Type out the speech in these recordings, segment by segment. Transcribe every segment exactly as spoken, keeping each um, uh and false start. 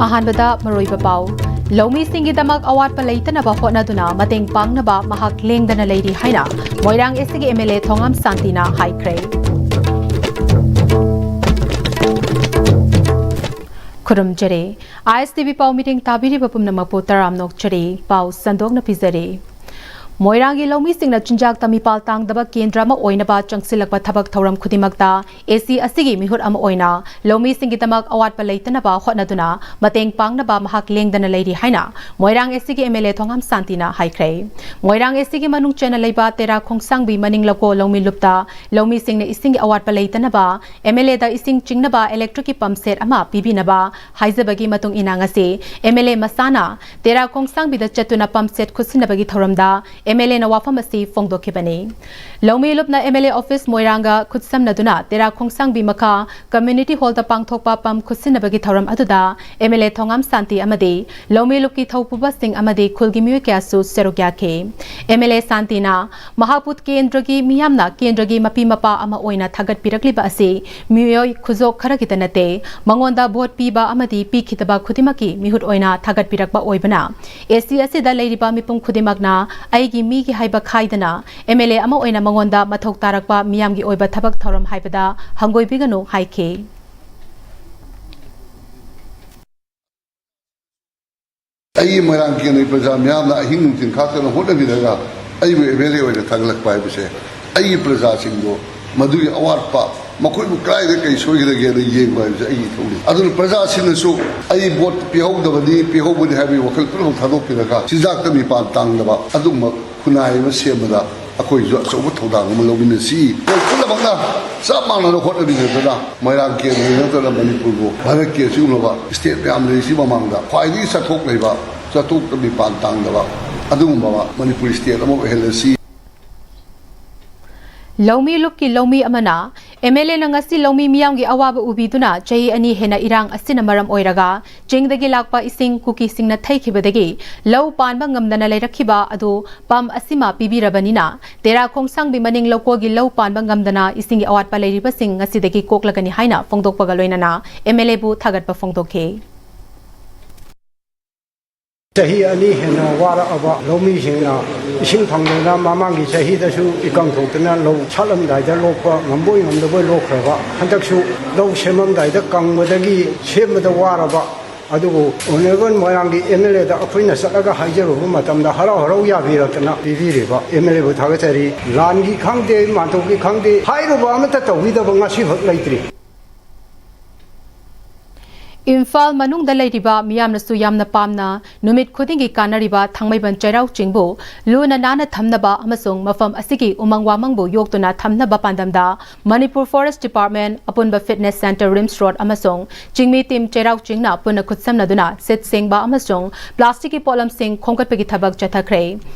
ꯑꯍꯥꯟꯕꯗ ꯃꯔꯨꯑꯣꯏꯕ ꯄꯥꯎ꯫ ꯂꯧꯃꯤꯁꯤꯡꯒꯤꯗꯃꯛ ꯑꯋꯥꯠꯄ ꯂꯩꯇꯅꯕ ꯍꯣꯠꯅꯗꯨꯅ ꯃꯇꯦꯡ ꯄꯥꯡꯅꯕ ꯃꯍꯥꯛ ꯂꯦꯡꯗꯅ ꯂꯩꯔꯤ ꯍꯥꯏꯅ ꯃꯣꯏꯔꯥꯡ ꯑꯦꯁ ꯁꯤꯒꯤ ꯑꯦꯝ ꯑꯦꯜ ꯑꯦ ꯊꯣꯉꯥꯝ ꯁꯥꯟꯇꯤꯅ ꯍꯥꯏꯈ꯭ꯔꯦ꯫ ꯈꯨꯔꯨꯝꯖꯔꯤ꯫ ꯑꯥꯏ ꯑꯦꯁ ꯇꯤ ꯚꯤ ꯄꯥꯎ ꯃꯤꯠꯌꯦꯡ ꯇꯥꯕꯤꯔꯤꯕ ꯄꯨꯝꯅꯃꯛꯄꯨ ꯇꯔꯥꯝꯅ ꯑꯣꯛꯆꯔꯤ꯫ ꯄꯥꯎ ꯁꯟꯗꯣꯛꯅ ꯄꯤꯖꯔꯤ꯫ ꯃꯣꯏꯔꯥꯡꯒꯤ ꯂꯧꯃꯤꯁꯤꯡꯅ ꯆꯤꯟꯖꯥꯛꯇ ꯃꯤꯄꯥꯜ ꯇꯥꯡꯗꯕ ꯀꯦꯟꯗ꯭ꯔ ꯑꯃ ꯑꯣꯏꯅꯕ ꯆꯪꯁꯤꯜꯂꯛꯄ ꯊꯕꯛ ꯊꯧꯔꯝ ꯈꯨꯗꯤꯡꯃꯛꯇ ꯑꯦ ꯁꯤ ꯑꯁꯤꯒꯤ ꯃꯤꯍꯨꯠ ꯑꯃ ꯑꯣꯏꯅ ꯂꯧꯃꯤꯁꯤꯡꯒꯤꯗꯃꯛ ꯑꯋꯥꯠꯄ ꯂꯩꯇꯅꯕ ꯍꯣꯠꯅꯗꯨꯅ ꯃꯇꯦꯡ ꯄꯥꯡꯅꯕ ꯃꯍꯥꯛ ꯂꯦꯡꯗꯅ ꯂꯩꯔꯤ ꯍꯥꯏꯅ ꯃꯣꯏꯔꯥꯡ ꯑꯦꯁ ꯁꯤꯒꯤ ꯑꯦꯝ ꯑꯦꯜ ꯑꯦ ꯊꯣꯉꯥꯝ ꯁꯥꯟꯇꯤꯅ ꯍꯥꯏꯈ꯭ꯔꯦ꯫ ꯃꯣꯏꯔꯥꯡ ꯑꯦꯁ ꯁꯤꯒꯤ ꯃꯅꯨꯡ ꯆꯟꯅ ꯂꯩꯕ ꯇꯦꯔꯥ ꯈꯣꯡꯁꯥꯡꯕꯤ ꯃꯅꯤꯡ ꯂꯧꯀꯣ ꯂꯧꯃꯤ ꯂꯨꯞꯇ ꯂꯧꯃꯤꯁꯤꯡꯅ ꯏꯁꯤꯡꯒꯤ ꯑꯋꯥꯠꯄ ꯂꯩꯇꯅꯕ ꯑꯦꯝ ꯑꯦꯜ ꯑꯦꯗ ꯏꯁꯤꯡ ꯆꯤꯡꯅꯕ ꯏꯂꯦꯛꯇ꯭ꯔꯤꯛꯀꯤ ꯄꯝ ꯁꯦꯠ ꯑꯃ ꯄꯤꯕꯤꯅꯕ ꯍꯥꯏꯖꯕꯒꯤ ꯃꯇꯨꯡ ꯏꯟꯅ ꯉꯁꯤ ꯑꯦꯝ ꯑꯦꯜ ꯑꯦ ꯃꯁꯥꯅ ꯇꯦꯔꯥ ꯈꯣꯡꯁꯥꯡꯕꯤꯗ ꯆꯠꯇꯨꯅ ꯄꯝ ꯁꯦꯠ ꯈꯨꯠꯁꯤꯟꯅꯕꯒꯤ ꯊꯧꯔꯝꯗ ꯑꯦꯝ ꯑꯦꯜ ꯑꯦꯅ ꯋꯥꯐꯝ ꯑꯁꯤ ꯐꯣꯡꯗꯣꯛꯈꯤꯕꯅꯤ꯫ ꯂꯧꯃꯤ ꯂꯨꯞꯅ ꯑꯦꯝ ꯑꯦꯜ ꯑꯦ ꯑꯣꯐꯤꯁ ꯃꯣꯏꯔꯥꯡꯒ ꯈꯨꯠꯁꯝꯅꯗꯨꯅ ꯇꯦꯔꯥ ꯈꯣꯡꯁꯥꯡꯕꯤ ꯃꯈꯥ ꯀꯝꯃ꯭ꯌꯨꯅꯤꯇꯤ ꯍꯣꯜꯗ ꯄꯥꯡꯊꯣꯛꯄ ꯄꯝ ꯈꯨꯠꯁꯤꯟꯅꯕꯒꯤ ꯊꯧꯔꯝ ꯑꯗꯨꯗ ꯑꯦꯝ ꯑꯦꯜ ꯑꯦ ꯊꯣꯉꯥꯝ ꯁꯥꯟꯇꯤ ꯑꯃꯗꯤ ꯂꯧꯃꯤ ꯂꯨꯞꯀꯤ ꯊꯧꯄꯨꯕꯁꯤꯡ ꯑꯃꯗꯤ ꯈꯨꯜꯒꯤ ꯃꯤꯑꯣꯏ ꯀꯌꯥꯁꯨ ꯁꯔꯨꯛ ꯌꯥꯈꯤ꯫ ꯑꯦꯝ ꯑꯦꯜ ꯑꯦ ꯁꯥꯟꯇꯤꯅ ꯃꯍꯥꯛꯄꯨ ꯀꯦꯟꯗ꯭ꯔꯒꯤ ꯃꯤꯌꯥꯝꯅ ꯀꯦꯟꯗ꯭ꯔꯒꯤ ꯃꯄꯤ ꯃꯄꯥ ꯑꯃ ꯑꯣꯏꯅ ꯊꯥꯒꯠꯄꯤꯔꯛꯂꯤꯕ ꯑꯁꯤ ꯃꯤꯑꯣꯏ ꯈꯨꯖꯣꯛ ꯈꯔꯒꯤꯇ ꯅꯠꯇꯦ, ꯃꯉꯣꯟꯗ ꯚꯣꯠ ꯄꯤꯕ ꯑꯃꯗꯤ ꯄꯤꯈꯤꯗꯕ ꯈꯨꯗꯤꯡꯃꯛꯀꯤ ꯃꯤꯍꯨꯠ ꯑꯣꯏꯅ ꯊꯥꯒꯠꯄꯤꯔꯛꯄ ꯑꯣꯏꯕꯅ ꯑꯦ ꯁꯤ ꯑꯁꯤꯗ ꯂꯩꯔꯤꯕ ꯃꯤꯄꯨꯝ ꯈꯨꯗꯤꯡꯃꯛꯅ ꯑꯩꯒꯤ ꯃꯤꯒꯤ ꯍꯥꯏꯕ ꯈꯥꯏꯗꯅ ꯑꯦꯝ ꯑꯦꯜ ꯑꯦ ꯑꯃ ꯑꯣꯏꯅ ꯃꯉꯣꯟꯗ ꯃꯊꯧ ꯇꯥꯔꯛꯄ ꯃꯤꯌꯥꯝꯒꯤ ꯑꯣꯏꯕ ꯊꯕꯛ ꯊꯧꯔꯝ ꯍꯥꯏꯕꯗ ꯍꯪꯒꯣꯏꯕꯤꯒꯅꯨ ꯍꯥꯏꯈꯤ꯫ ꯑꯩꯒꯤ ꯃꯣꯏꯔꯥꯡ ꯀꯦꯟꯗ꯭ꯔꯒꯤ ꯄ꯭ꯔꯖꯥ ꯃꯤꯌꯥꯝꯅ ꯑꯍꯤꯡ ꯅꯨꯡꯊꯤꯜ ꯈꯥꯛꯇꯅ ꯍꯣꯠꯅꯕꯤꯔꯒ ꯑꯩꯕꯨ ꯑꯦꯝ ꯑꯦꯜ ꯑꯦ ꯑꯣꯏꯅ ꯊꯥꯒꯠꯂꯛꯄ ꯍꯥꯏꯕꯁꯦ, ꯑꯩꯒꯤ ꯄ꯭ꯔꯖꯥꯁꯤꯡꯗꯣ ꯃꯗꯨꯒꯤ ꯑꯋꯥꯠꯄ, ꯃꯈꯣꯏꯕꯨ ꯀꯗꯥꯏꯗ ꯀꯩ ꯁꯣꯏꯒꯗꯒꯦꯅ ꯌꯦꯡꯕ ꯍꯥꯏꯕꯁꯦ ꯑꯩꯒꯤ ꯏꯊꯧꯅꯤ꯫ ꯑꯗꯨꯅ ꯄ꯭ꯔꯖꯥꯁꯤꯡꯅꯁꯨ ꯑꯩ ꯚꯣꯠ ꯄꯤꯍꯧꯗꯕꯅꯤ, ꯄꯤꯍꯧꯕꯅꯤ ꯍꯥꯏꯕꯒꯤ ꯋꯥꯈꯜ ꯄꯨꯝꯅꯃꯛ ꯊꯥꯗꯣꯛꯄꯤꯔꯒ ꯆꯤꯟꯖꯥꯛꯇ ꯃꯤꯄꯥꯟ ꯇꯥꯡꯗꯕ ꯑꯗꯨꯒꯨꯝꯕ ꯈꯨꯟꯅꯥꯏ ꯑꯃ ꯁꯦꯝꯕꯗ ꯑꯩꯈꯣꯏꯁꯨ ꯑꯆꯧꯕ ꯊꯧꯗꯥꯡ ꯑꯃ ꯂꯧꯃꯤꯟꯅꯁꯤ꯫ ꯑꯩꯈꯣꯏ ꯄꯨꯝꯅꯃꯛꯅ ꯆꯞ ꯃꯥꯟꯅꯅ ꯍꯣꯠꯅꯃꯤꯟꯅꯗꯨꯅ ꯃꯣꯏꯔꯥꯡ ꯀꯦꯟꯗ꯭ꯔ ꯅꯠꯇꯅ ꯃꯅꯤꯄꯨꯔꯕꯨ, ꯚꯥꯔꯠꯀꯤ ꯑꯁꯤꯒꯨꯝꯂꯕ ꯁ꯭ꯇꯦꯠ ꯃꯌꯥꯝ ꯂꯩꯔꯤꯁꯤ ꯃꯃꯥꯡꯗ ꯈ꯭ꯋꯥꯏꯗꯒꯤ ꯆꯠꯊꯣꯛ ꯂꯩꯕ, ꯆꯠꯊꯣꯛꯇ ꯃꯤꯄꯥꯟ ꯇꯥꯡꯗꯕ ꯑꯗꯨꯒꯨꯝꯕ ꯃꯅꯤꯄꯨꯔ ꯁ꯭ꯇꯦꯠ ꯑꯃ ꯑꯣꯏꯍꯜꯂꯁꯤ꯫ ꯂꯧꯃꯤ ꯂꯨꯞꯀꯤ ꯂꯧꯃꯤ ꯑꯃꯅ ꯑꯦꯝ ꯑꯦꯜ ꯑꯦꯅ ꯉꯁꯤ ꯂꯧꯃꯤ ꯃꯤꯌꯥꯝꯒꯤ ꯑꯋꯥꯕ ꯎꯕꯤꯗꯨꯅ ꯆꯍꯤ ꯑꯅꯤ ꯍꯦꯟꯅ ꯏꯔꯥꯡ ꯑꯁꯤꯅ ꯃꯔꯝ ꯑꯣꯏꯔꯒ ꯆꯤꯡꯗꯒꯤ ꯂꯥꯛꯄ ꯏꯁꯤꯡ ꯀꯨꯀꯤꯁꯤꯡꯅ ꯊꯩꯈꯤꯕꯗꯒꯤ ꯂꯧ ꯄꯥꯟꯕ ꯉꯝꯗꯅ ꯂꯩꯔꯛꯈꯤꯕ ꯑꯗꯨ ꯄꯝ ꯑꯁꯤꯃ ꯄꯤꯕꯤꯔꯕꯅꯤꯅ ꯇꯦꯔꯥ ꯈꯣꯡꯁꯥꯡꯕꯤ ꯃꯅꯤꯡ ꯂꯧꯀꯣꯒꯤ ꯂꯧ ꯄꯥꯟꯕ ꯉꯝꯗꯅ ꯏꯁꯤꯡꯒꯤ ꯑꯋꯥꯠꯄ ꯂꯩꯔꯤꯕꯁꯤꯡ ꯉꯁꯤꯗꯒꯤ ꯀꯣꯛꯂꯒꯅꯤ ꯍꯥꯏꯅ ꯐꯣꯡꯗꯣꯛꯄꯒ ꯂꯣꯏꯅꯅ ꯑꯦꯝ ꯑꯦꯜ ꯑꯦꯕꯨ ꯊꯥꯒꯠꯄ ꯐꯣꯡꯗꯣꯛꯈꯤ꯫ ꯆꯍꯤ ꯑꯅꯤ ꯍꯦꯟꯅ ꯋꯥꯔꯛꯑꯕ ꯂꯧꯃꯤꯁꯤꯡꯅ ꯏꯁꯤꯡ ꯐꯪꯗꯅ ꯃꯃꯥꯡꯒꯤ ꯆꯍꯤꯗꯁꯨ ꯏꯀꯪ ꯊꯣꯛꯇꯅ ꯂꯧ ꯁꯥꯠꯂꯝꯗꯥꯏꯗ ꯂꯣꯛꯄ ꯉꯝꯕꯣꯏ ꯉꯝꯗꯕꯣꯏ ꯂꯣꯛꯈ꯭ꯔꯕ, ꯍꯟꯗꯛꯁꯨ ꯂꯧ ꯁꯦꯝꯃꯝꯗꯥꯏꯗ ꯀꯪꯕꯗꯒꯤ ꯁꯦꯝꯕꯗ ꯋꯥꯔꯕ, ꯑꯗꯨꯕꯨ ꯑꯣꯅꯔꯦꯕꯜ ꯃꯣꯏꯔꯥꯡꯒꯤ ꯑꯦꯝ ꯑꯦꯜ ꯑꯦꯗ ꯑꯩꯈꯣꯏꯅ ꯆꯠꯂꯒ ꯍꯥꯏꯖꯔꯨꯕ ꯃꯇꯝꯗ ꯍꯔꯥꯎ ꯍꯔꯥꯎ ꯌꯥꯕꯤꯔꯛꯇꯅ ꯄꯤꯕꯤꯔꯤꯕ ꯑꯦꯝ ꯑꯦꯜ ꯑꯦꯕꯨ ꯊꯥꯒꯠꯆꯔꯤ꯫ ꯂꯥꯟꯒꯤ ꯈꯪꯗꯦ, ꯃꯥꯟꯇꯣꯞꯀꯤ ꯈꯪꯗꯦ, ꯍꯥꯏꯔꯨꯕ ꯑꯃꯠꯇ ꯇꯧꯕꯤꯗꯕ ꯉꯁꯤꯐꯥꯎ ꯂꯩꯇ꯭ꯔꯤ꯫ ꯏꯝꯐꯥꯜ ꯃꯅꯨꯡꯗ ꯂꯩꯔꯤꯕ ꯃꯤꯌꯥꯝꯅꯁꯨ ꯌꯥꯝꯅ ꯄꯥꯝꯅ ꯅꯨꯃꯤꯠ ꯈꯨꯗꯤꯡꯒꯤ ꯀꯥꯟꯅꯔꯤꯕ ꯊꯥꯡꯃꯩꯕꯟ ꯆꯩꯔꯥꯎ ꯆꯤꯡꯕꯨ ꯂꯨꯅ ꯅꯥꯟꯅ ꯊꯝꯅꯕ ꯑꯃꯁꯨꯡ ꯃꯐꯝ ꯑꯁꯤꯒꯤ ꯎꯃꯪ ꯋꯥꯃꯪꯕꯨ ꯌꯣꯛꯇꯨꯅ ꯊꯝꯅꯕ ꯄꯥꯟꯗꯝꯗ ꯃꯅꯤꯄꯨꯔ ꯐꯣꯔꯦꯁ ꯗꯤꯄꯥꯔꯠꯃꯦꯟ, ꯑꯄꯨꯟꯕ ꯐꯤꯠꯅꯦꯁ ꯁꯦꯟꯇꯔ ꯔꯤꯝꯁ ꯔꯣꯗ ꯑꯃꯁꯨꯡ ꯆꯤꯡꯃꯤ ꯇꯤꯝ ꯆꯩꯔꯥꯎ ꯆꯤꯡꯅ ꯄꯨꯟꯅ ꯈꯨꯠꯁꯝꯅꯗꯨꯅ ꯁꯤꯠ ꯁꯦꯡꯕ ꯑꯃꯁꯨꯡ ꯄ꯭ꯂꯥꯁꯇꯤꯛꯀꯤ ꯄꯣꯠꯂꯝꯁꯤꯡ ꯈꯣꯝꯒꯠꯄꯒꯤ ꯊꯕꯛ ꯆꯠꯊꯈ꯭ꯔꯦ꯫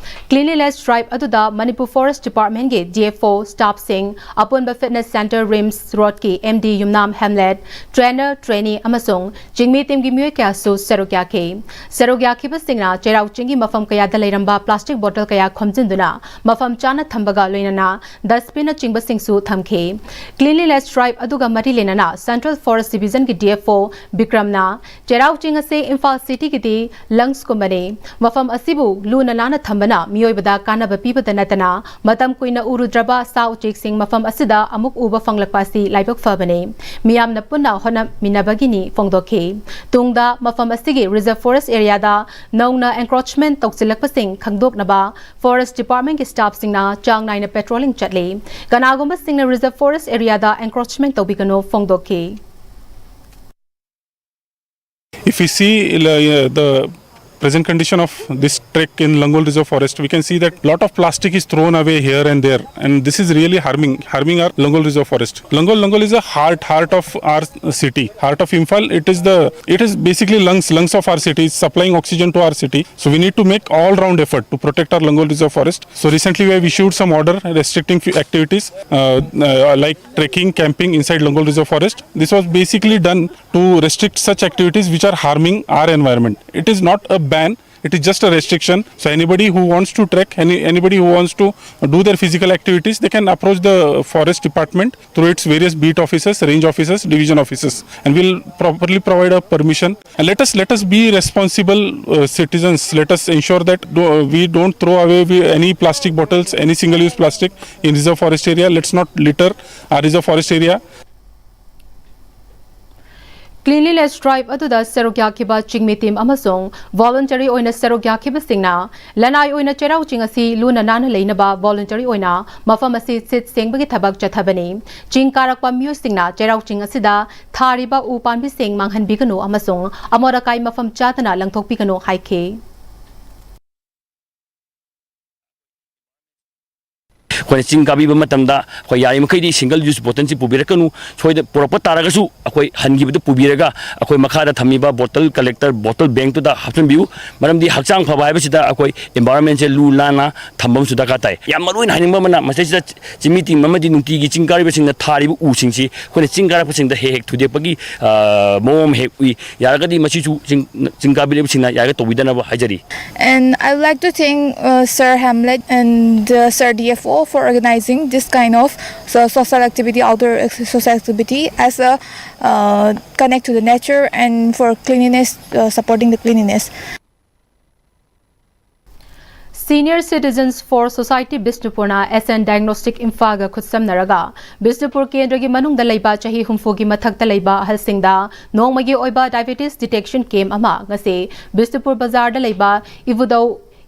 ꯀ꯭ꯂꯤꯟꯂꯤꯅꯦꯁ ꯗ꯭ꯔꯥꯏꯚ ꯑꯗꯨꯗ ꯃꯅꯤꯄꯨꯔ ꯐꯣꯔꯦꯁ ꯗꯤꯄꯥꯔꯠꯃꯦꯟꯒꯤ ꯗꯤ ꯑꯦꯐ ꯑꯣ, ꯁ꯭ꯇꯥꯐꯁꯤꯡ, ꯑꯄꯨꯟꯕ ꯐꯤꯠꯅꯦꯁ ꯁꯦꯟꯇꯔ ꯔꯤꯝꯁ ꯔꯣꯗꯀꯤ M D Yumnam Hamlet, trainer, trainee ꯑꯃꯁꯨꯡ ꯆꯤꯡꯃꯤ ꯇꯤꯝꯒꯤ ꯃꯤꯑꯣꯏ ꯀꯌꯥꯁꯨ ꯁꯔꯨꯛ ꯌꯥꯈꯤ꯫ ꯁꯔꯨꯛ ꯌꯥꯈꯤꯕꯁꯤꯡꯅ ꯆꯩꯔꯥꯎ ꯆꯤꯡꯒꯤ ꯃꯐꯝ ꯀꯌꯥꯗ ꯂꯩꯔꯝꯕ ꯄ꯭ꯂꯥꯁꯇꯤꯛ ꯕꯣꯇꯜ ꯀꯌꯥ ꯈꯣꯝꯖꯤꯟꯗꯨꯅ ꯃꯐꯝ ꯆꯥꯅ ꯊꯝꯕꯒ ꯂꯣꯏꯅꯅ ꯗꯁꯕꯤꯟꯅꯆꯤꯡꯕꯁꯤꯡꯁꯨ ꯊꯝꯈꯤ꯫ ꯀ꯭ꯂꯤꯟꯂꯤꯅꯦꯁ ꯗ꯭ꯔꯥꯏꯚ ꯑꯗꯨꯒ ꯃꯔꯤ ꯂꯩꯅꯅ ꯁꯦꯟꯇ꯭ꯔꯦꯜ ꯐꯣꯔꯦꯁ ꯗꯤꯕꯤꯖꯟꯒꯤ ꯗꯤ ꯑꯦꯐ ꯑꯣ ꯕꯤꯀ꯭ꯔꯝꯅ ꯆꯩꯔꯥꯎ ꯆꯤꯡ ꯑꯁꯤ ꯏꯝꯐꯥꯜ ꯁꯤꯇꯤꯒꯤꯗꯤ ꯂꯪꯁꯀꯨꯝꯕꯅꯤ꯫ ꯃꯐꯝ ꯑꯁꯤꯕꯨ ꯂꯨꯅ ꯅꯥꯟꯅ ꯊꯝꯕꯅ ꯃꯤꯑꯣꯏꯕꯗ ꯀꯥꯟꯅꯕ ꯄꯤꯕꯗ ꯅꯠꯇꯅ ꯃꯇꯝ ꯀꯨꯏꯅ ꯎꯔꯨꯗ꯭ꯔꯕ ꯁꯥ ꯎꯆꯦꯛꯁꯤꯡ ꯃꯐꯝ ꯑꯁꯤꯗ ꯑꯃꯨꯛ ꯎꯕ ꯐꯪꯂꯛꯄ ꯑꯁꯤ ꯂꯥꯏꯕꯛ ꯐꯕꯅꯤ꯫ ꯃꯤꯌꯥꯝꯅ ꯄꯨꯟꯅ ꯍꯣꯠꯅꯃꯤꯟꯅꯕꯒꯤꯅꯤ ꯐꯣꯡꯗꯣꯛꯈꯤ꯫ ꯇꯨꯡꯗ ꯃꯐꯝ ꯑꯁꯤꯒꯤ ꯔꯤꯖꯔꯚ ꯐꯣꯔꯦꯁ ꯑꯦꯔꯤꯌꯥꯗ ꯅꯧꯅ ꯑꯦꯟꯀ꯭ꯔꯣꯆꯃꯦꯟ ꯇꯧꯁꯤꯜꯂꯛꯄꯁꯤꯡ ꯈꯪꯗꯣꯛꯅꯕ ꯐꯣꯔꯦꯁ ꯗꯤꯄꯥꯔꯠꯃꯦꯟꯒꯤ ꯁ꯭ꯇꯥꯐꯁꯤꯡꯅ ꯆꯥꯡ ꯅꯥꯏꯅ ꯄꯦꯇ꯭ꯔꯣꯂꯤꯡ ꯆꯠꯂꯤ꯫ ꯀꯅꯥꯒꯨꯝꯕꯁꯤꯡꯅ ꯔꯤꯖꯔꯚ ꯐꯣꯔꯦꯁ ꯑꯦꯔꯤꯌꯥꯗ ꯑꯦꯟꯀ꯭ꯔꯣꯆꯃꯦꯟ ꯇꯧꯕꯤꯒꯅꯨ ꯐꯣꯡꯗꯣꯛꯈꯤ꯫ If we see uh, the present condition of this trek in Langol Reserve Forest, we can see that lot of plastic is thrown away here and there, and this is really harming, harming our Langol Reserve Forest. Langol, Langol is a heart, heart of our city, heart of Imphal. It is the, it is basically lungs, lungs of our city. It's supplying oxygen to our city. So we need to make all-round effort to protect our Langol Reserve Forest. So recently we have issued some order restricting few activities uh, uh, like trekking, camping inside Langol Reserve Forest. This was basically done to restrict such activities which are harming our environment. It is not a ban, It is just a restriction. So anybody who wants to trek, any, anybody who wants to do their physical activities, they can approach the forest department through its various beat officers, range officers, division officers, and we'll properly provide a permission. And let us, let us be responsible uh, citizens. Let us ensure that do, we don't throw away we, any plastic bottles, any single-use plastic in reserve forest area. Let's not litter our reserve forest area. Cleanliness drive ꯑꯗꯨꯗ ꯁꯔꯨꯛ ꯌꯥꯈꯤꯕ ꯆꯤꯡꯃꯤ team ꯑꯃꯁꯨꯡ voluntary ꯑꯣꯏꯅ ꯁꯔꯨꯛ ꯌꯥꯈꯤꯕꯁꯤꯡꯅ ꯂꯅꯥꯏ ꯑꯣꯏꯅ ꯆꯩꯔꯥꯎ ꯆꯤꯡ ꯑꯁꯤ ꯂꯨꯅ ꯅꯥꯟꯅ ꯂꯩꯅꯕ voluntary ꯑꯣꯏꯅ ꯃꯐꯝ ꯑꯁꯤ ꯁꯤꯠ ꯁꯦꯡꯕꯒꯤ ꯊꯕꯛ ꯆꯠꯊꯕꯅꯤ꯫ ꯆꯤꯡ ꯀꯥꯔꯛꯄ ꯃꯤꯑꯣꯏꯁꯤꯡꯅ ꯆꯩꯔꯥꯎ ꯆꯤꯡ ꯑꯁꯤꯗ ꯊꯥꯔꯤꯕ ꯎ ꯄꯥꯝꯕꯤꯁꯤꯡ ꯃꯥꯡꯍꯟꯕꯤꯒꯅꯨ ꯑꯃꯁꯨꯡ ꯑꯃꯣꯠ ꯑꯀꯥꯏ ꯃꯐꯝ ꯆꯥꯗꯅ ꯂꯪꯊꯣꯛꯄꯤꯒꯅꯨ ꯍꯥꯏꯈꯤ꯫ ꯑꯩꯈꯣꯏꯅ ꯆꯤꯡ ꯀꯥꯕꯤꯕ ꯃꯇꯝꯗ ꯑꯩꯈꯣꯏ ꯌꯥꯔꯤꯃꯈꯩꯗꯤ single use bottle ꯁꯤ ꯄꯨꯕꯤꯔꯛꯀꯅꯨ꯫ ꯁꯣꯏꯗ ꯄꯨꯔꯛꯄ ꯇꯥꯔꯒꯁꯨ ꯑꯩꯈꯣꯏ ꯍꯟꯈꯤꯕꯗ ꯄꯨꯕꯤꯔꯒ ꯑꯩꯈꯣꯏ ꯃꯈꯥꯗ ꯊꯝꯃꯤꯕ bottle collector, bottle bank ꯇꯨꯗ ꯍꯥꯞꯆꯤꯟꯕꯤꯌꯨ꯫ ꯃꯔꯝꯗꯤ ꯍꯛꯆꯥꯡ ꯐꯕ ꯍꯥꯏꯕꯁꯤꯗ ꯑꯩꯈꯣꯏ environment ꯁꯦ ꯂꯨ ꯅꯥꯟꯅ ꯊꯝꯕ ꯑꯃꯁꯨ ꯗꯔꯀꯥꯔ ꯇꯥꯏ꯫ ꯌꯥꯝ ꯃꯔꯨ ꯑꯣꯏꯅ ꯍꯥꯏꯅꯤꯡꯕ ꯑꯃꯅ, ꯃꯁꯤꯗꯩꯁꯤꯗ ꯆꯤꯡꯃꯤ team ꯑꯃꯗꯤ ꯅꯨꯡꯇꯤꯒꯤ ꯆꯤꯡ ꯀꯥꯔꯤꯕꯁꯤꯡꯅ ꯊꯥꯔꯤꯕ ꯎꯁꯤꯡꯁꯤ ꯑꯩꯈꯣꯏꯅ ꯆꯤꯡ ꯀꯥꯔꯛꯄꯁꯤꯡꯗ ꯍꯦꯛ ꯍꯦꯛ ꯊꯨꯗꯦꯛꯄꯒꯤ, ꯑ, ꯃꯑꯣꯡ ꯑꯃ ꯍꯦꯛ ꯎꯏ꯫ ꯌꯥꯔꯒꯗꯤ ꯃꯁꯤꯁꯨ ꯆꯤꯡ, ꯆꯤꯡ ꯀꯥꯕꯤꯔꯤꯕꯁꯤꯡꯅ ꯌꯥꯔꯒ ꯇꯧꯕꯤꯗꯅꯕ ꯍꯥꯏꯖꯔꯤ꯫ And I would like to thank uh, Sir Hamlet and uh, Sir D F O for organizing this kind of so social activity, outdoor ex- social activity as a uh, connect to the nature and for cleanliness, uh, supporting the cleanliness. Senior Citizens for Society ꯕꯤꯁꯅꯨꯄꯨꯔꯅ S N Diagnostic ꯏꯝꯐꯥꯜꯒ ꯈꯨꯠꯁꯝꯅꯔꯒ Bishnupur ꯀꯦꯟꯗ꯭ꯔꯒꯤ ꯃꯅꯨꯡꯗ ꯂꯩꯕ ꯆꯍꯤ ꯍꯨꯝꯐꯨꯒꯤ ꯃꯊꯛꯇ ꯂꯩꯕ ꯑꯍꯜꯁꯤꯡꯗ ꯅꯣꯡꯃꯒꯤ ꯑꯣꯏꯕ diabetes detection camp ꯑꯃ ꯉꯁꯤ ꯕꯤꯁꯅꯨꯄꯨꯔ ꯕꯖꯥꯔꯗ ꯂꯩꯕ ꯏꯕꯨꯙꯧ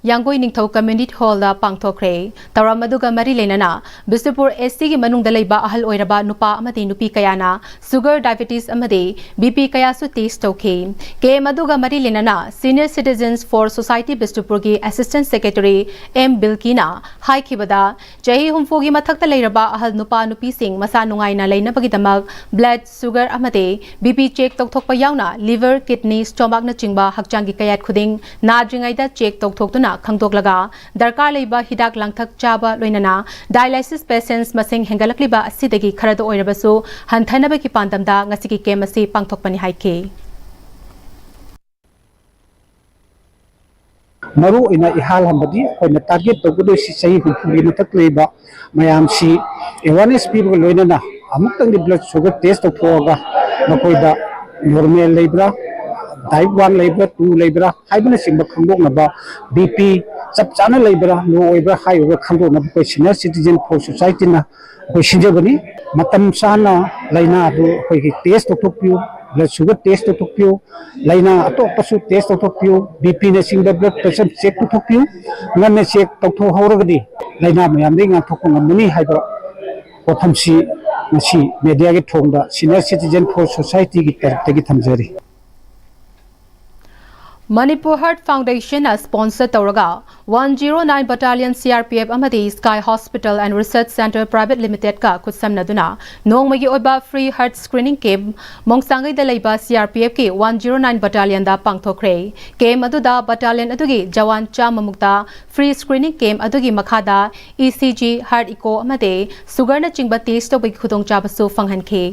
ꯌꯥꯡꯒꯣꯏ ꯅꯤꯡꯊꯧ community hall ꯗ ꯄꯥꯡꯊꯣꯛꯈ꯭ꯔꯦ꯫ ꯊꯧꯔꯝ ꯑꯗꯨꯒ ꯃꯔꯤ ꯂꯩꯅꯅ ꯕꯤꯁꯅꯨꯄꯨꯔ S C ꯒꯤ ꯃꯅꯨꯡꯗ ꯂꯩꯕ ꯑꯍꯜ ꯑꯣꯏꯔꯕ ꯅꯨꯄꯥ ꯑꯃꯗꯤ ꯅꯨꯄꯤ ꯀꯌꯥꯅ sugar, diabetes ꯑꯃꯗꯤ B P ꯀꯌꯥꯁꯨ test ꯇꯧꯈꯤ꯫ Camp ꯑꯗꯨꯒ ꯃꯔꯤ ꯂꯩꯅꯅ Senior Citizens for Society ꯕꯤꯁꯅꯨꯄꯨꯔꯒꯤ Assistant Secretary M ꯕꯤꯜꯀꯤꯅ ꯍꯥꯏꯈꯤꯕꯗ, ꯆꯍꯤ ꯍꯨꯝꯐꯨꯒꯤ ꯃꯊꯛꯇ ꯂꯩꯔꯕ ꯑꯍꯜ ꯅꯨꯄꯥ ꯅꯨꯄꯤꯁꯤꯡ ꯃꯁꯥ ꯅꯨꯡꯉꯥꯏꯅ ꯂꯩꯅꯕꯒꯤꯗꯃꯛ blood sugar ꯑꯃꯗꯤ B P check ꯇꯧꯊꯣꯛꯄ ꯌꯥꯎꯅ liver, kidney, stomach ꯅꯆꯤꯡꯕ ꯍꯛꯆꯥꯡꯒꯤ ꯀꯌꯥꯠ ꯈꯨꯗꯤꯡ ꯅꯥꯗ꯭ꯔꯤꯉꯩꯗ check ꯇꯧꯊꯣꯛꯇꯨꯅ ꯈꯪꯗꯣꯛꯂꯒ ꯗꯔꯀꯥꯔ ꯂꯩꯕ ꯍꯤꯗꯥꯛ ꯂꯥꯡꯊꯛ ꯆꯥꯕ ꯂꯣꯏꯅꯅ dialysis patients ꯃꯁꯤꯡ ꯍꯦꯟꯒꯠꯂꯛꯂꯤꯕ ꯑꯁꯤꯗꯒꯤ ꯈꯔꯗ ꯑꯣꯏꯔꯕꯁꯨ ꯍꯟꯊꯅꯕꯒꯤ ꯄꯥꯟꯗꯝꯗ ꯉꯁꯤꯒꯤ camp ꯑꯁꯤ ꯄꯥꯡꯊꯣꯛꯄꯅꯤ ꯍꯥꯏꯈꯤ꯫ ꯃꯔꯨ ꯑꯣꯏꯅ ꯏꯍꯥꯜ ꯍꯟꯕꯗꯤ ꯑꯩꯈꯣꯏꯅ target ꯇꯧꯒꯗꯣꯏꯁꯤ ꯆꯍꯤ ꯍꯨꯝꯐꯨꯒꯤ ꯃꯊꯛ ꯂꯩꯕ ꯃꯌꯥꯝꯁꯤ awareness ꯄꯤꯕꯒ ꯂꯣꯏꯅꯅ ꯑꯃꯨꯛꯇꯪꯗꯤ blood sugar test ꯇꯧꯊꯣꯛꯑꯒ ꯃꯈꯣꯏꯗ normal ꯂꯩꯕ꯭ꯔꯥ, type one ꯂꯩꯕ꯭ꯔꯥ, two ꯂꯩꯕ꯭ꯔꯥ ꯍꯥꯏꯕꯅꯆꯤꯡꯕ ꯈꯪꯗꯣꯛꯅꯕ, BP ꯆꯞ ꯆꯥꯅ ꯂꯩꯕ꯭ꯔꯥ, low ꯑꯣꯏꯕ꯭ꯔꯥ, high ꯑꯣꯏꯕ꯭ꯔꯥ ꯈꯪꯗꯣꯛꯅꯕ ꯑꯩꯈꯣꯏ Senior Citizen for Society ꯅ ꯑꯩꯈꯣꯏ ꯁꯤꯟꯖꯕꯅꯤ꯫ ꯃꯇꯝ ꯆꯥꯅ ꯂꯥꯏꯅꯥꯗꯨ ꯑꯩꯈꯣꯏꯒꯤ test ꯇꯧꯊꯣꯛꯄꯤꯌꯨ, blood sugar test ꯇꯧꯊꯣꯛꯄꯤꯌꯨ, ꯂꯥꯏꯅꯥ ꯑꯇꯣꯞꯄꯁꯨ test ꯇꯧꯊꯣꯛꯄꯤꯌꯨ, BP ꯅꯆꯤꯡꯕ, blood pressure check ꯇꯧꯊꯣꯛꯄꯤꯌꯨ꯫ ꯉꯟꯅ check ꯇꯧꯊꯣꯛꯍꯧꯔꯒꯗꯤ ꯂꯥꯏꯅꯥ ꯃꯌꯥꯝꯗꯒꯤ ꯉꯥꯛꯊꯣꯛꯄ ꯉꯝꯒꯅꯤ ꯍꯥꯏꯕ ꯋꯥꯐꯝꯁꯤ ꯉꯁꯤ media ꯒꯤ ꯊꯣꯡꯗ Senior Citizen for Society ꯒꯤ ꯇꯔꯞꯇꯒꯤ ꯊꯝꯖꯔꯤ꯫ Manipur Heart Foundation ꯅ sponsor ꯇꯧꯔꯒ one zero nine Battalion C R P F ꯑꯃꯗꯤ Sky Hospital and Research Center Private Limited ꯀ ꯈꯨꯠꯁꯝꯅꯗꯨꯅ ꯅꯣꯡꯃꯒꯤ ꯑꯣꯏꯕ free heart screening camp ꯃꯣꯡꯁꯥꯡꯒꯩꯗ ꯂꯩꯕ C R P F ꯀꯤ one zero nine Battalion ꯗ ꯄꯥꯡꯊꯣꯛꯈ꯭ꯔꯦ꯫ Camp ꯑꯗꯨꯗ battalion ꯑꯗꯨꯒꯤ ꯖꯋꯥꯟ ꯆꯥꯝꯃ ꯃꯨꯛꯇ free screening camp ꯑꯗꯨꯒꯤ ꯃꯈꯥꯗ E C G, heart echo ꯑꯃꯗꯤ sugar ꯅꯆꯤꯡꯕ test ꯇꯧꯕꯒꯤ ꯈꯨꯗꯣꯡꯆꯥꯕꯁꯨ ꯐꯪꯍꯟꯈꯤ꯫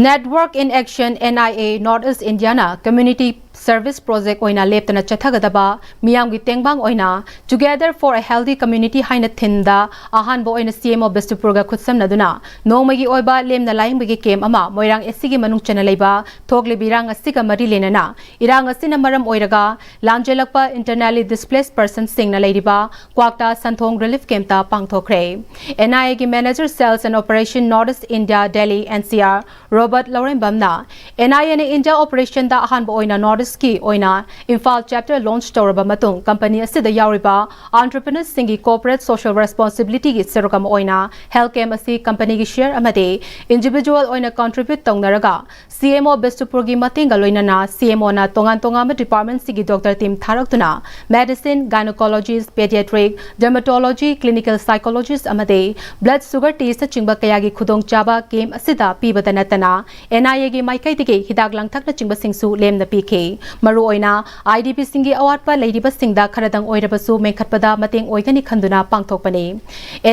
Network in Action, N I A, North East India ꯅ community service project ꯑꯣꯏꯅ ꯂꯦꯞꯇꯅ ꯆꯠꯊꯒꯗꯕ ꯃꯤꯌꯥꯝꯒꯤ ꯇꯦꯡꯕꯥꯡ ꯑꯣꯏꯅ Together for a Healthy Community ꯍꯥꯏꯅ theme ꯗ ꯑꯍꯥꯟꯕ ꯑꯣꯏꯅ C M O ꯕꯤꯁꯅꯨꯄꯨꯔꯒ ꯈꯨꯠꯁꯝꯅꯗꯨꯅ ꯅꯣꯡꯃꯒꯤ ꯑꯣꯏꯕ ꯂꯦꯝꯅ ꯂꯥꯌꯦꯡꯕꯒꯤ camp ꯑꯃ ꯃꯣꯏꯔꯥꯡ S C ꯒꯤ ꯃꯅꯨꯡ ꯆꯟꯅ ꯂꯩꯕ ꯊꯣꯛꯂꯤꯕ ꯏꯔꯥꯡ ꯑꯁꯤꯒ ꯃꯔꯤ ꯂꯩꯅꯅ ꯏꯔꯥꯡ ꯑꯁꯤꯅ ꯃꯔꯝ ꯑꯣꯏꯔꯒ ꯂꯥꯟꯖꯦꯜꯂꯛꯄ internally displaced persons ꯁꯤꯡꯅ ꯂꯩꯔꯤꯕ ꯀ꯭ꯋꯥꯛꯇꯥ ꯁꯟꯊꯣꯡ relief camp ꯇ ꯄꯥꯡꯊꯣꯛꯈ꯭ꯔꯦ꯫ N I A ꯒꯤ Manager Sales and Operation North East India, Delhi N C R, Robert ꯂꯧꯔꯦꯝꯕꯝꯅ N I A ꯅ India operation ꯗ ꯑꯍꯥꯟꯕ ꯑꯣꯏꯅ North East ꯀꯤ ꯑꯣꯏꯅ ꯏꯝꯐꯥꯜ chapter launch ꯇꯧꯔꯕ ꯃꯇꯨꯡ company ꯑꯁꯤꯗ ꯌꯥꯎꯔꯤꯕ entrepreneurs ꯁꯤꯡꯒꯤ corporate social responsibility ꯒꯤ ꯁꯔꯨꯛ ꯑꯃ ꯑꯣꯏꯅ health camp ꯑꯁꯤ company ꯒꯤ share ꯑꯃꯗꯤ individual ꯑꯣꯏꯅ contribute ꯇꯧꯅꯔꯒ C M O ꯕꯤꯁꯅꯨꯄꯨꯔꯒꯤ ꯃꯇꯦꯡꯒ ꯂꯣꯏꯅꯅ C M O ꯅ ꯇꯣꯉꯥꯟ ꯇꯣꯉꯥꯟꯕ department ꯁꯤꯡꯒꯤ doctor team ꯊꯥꯔꯛꯇꯨꯅ medicine, gynecologist, pediatric, dermatology, clinical psychologist ꯑꯃꯗꯤ blood sugar test ꯅꯆꯤꯡꯕ ꯀꯌꯥꯒꯤ ꯈꯨꯗꯣꯡꯆꯥꯕ camp ꯑꯁꯤꯗ ꯄꯤꯕꯗ ꯅꯠꯇꯅ N I A ꯒꯤ ꯃꯥꯏꯀꯩꯗꯒꯤ ꯍꯤꯗꯥꯛ ꯂꯥꯡꯊꯛꯅꯆꯤꯡꯕꯁꯤꯡꯁꯨ ꯂꯦꯝꯅ ꯄꯤꯈꯤ꯫ ꯃꯔꯨꯑꯣꯏꯅ IDPꯁꯤꯡꯒꯤ ꯑꯋꯥꯠꯄ ꯂꯩꯔꯤꯕꯁꯤꯡꯗ ꯈꯔꯗꯪ ꯑꯣꯏꯔꯕꯁꯨ ꯃꯦꯟꯈꯠꯄꯗ ꯃꯇꯦꯡ ꯑꯣꯏꯒꯅꯤ ꯈꯟꯗꯨꯅ ꯄꯥꯡꯊꯣꯛꯄꯅꯤ꯫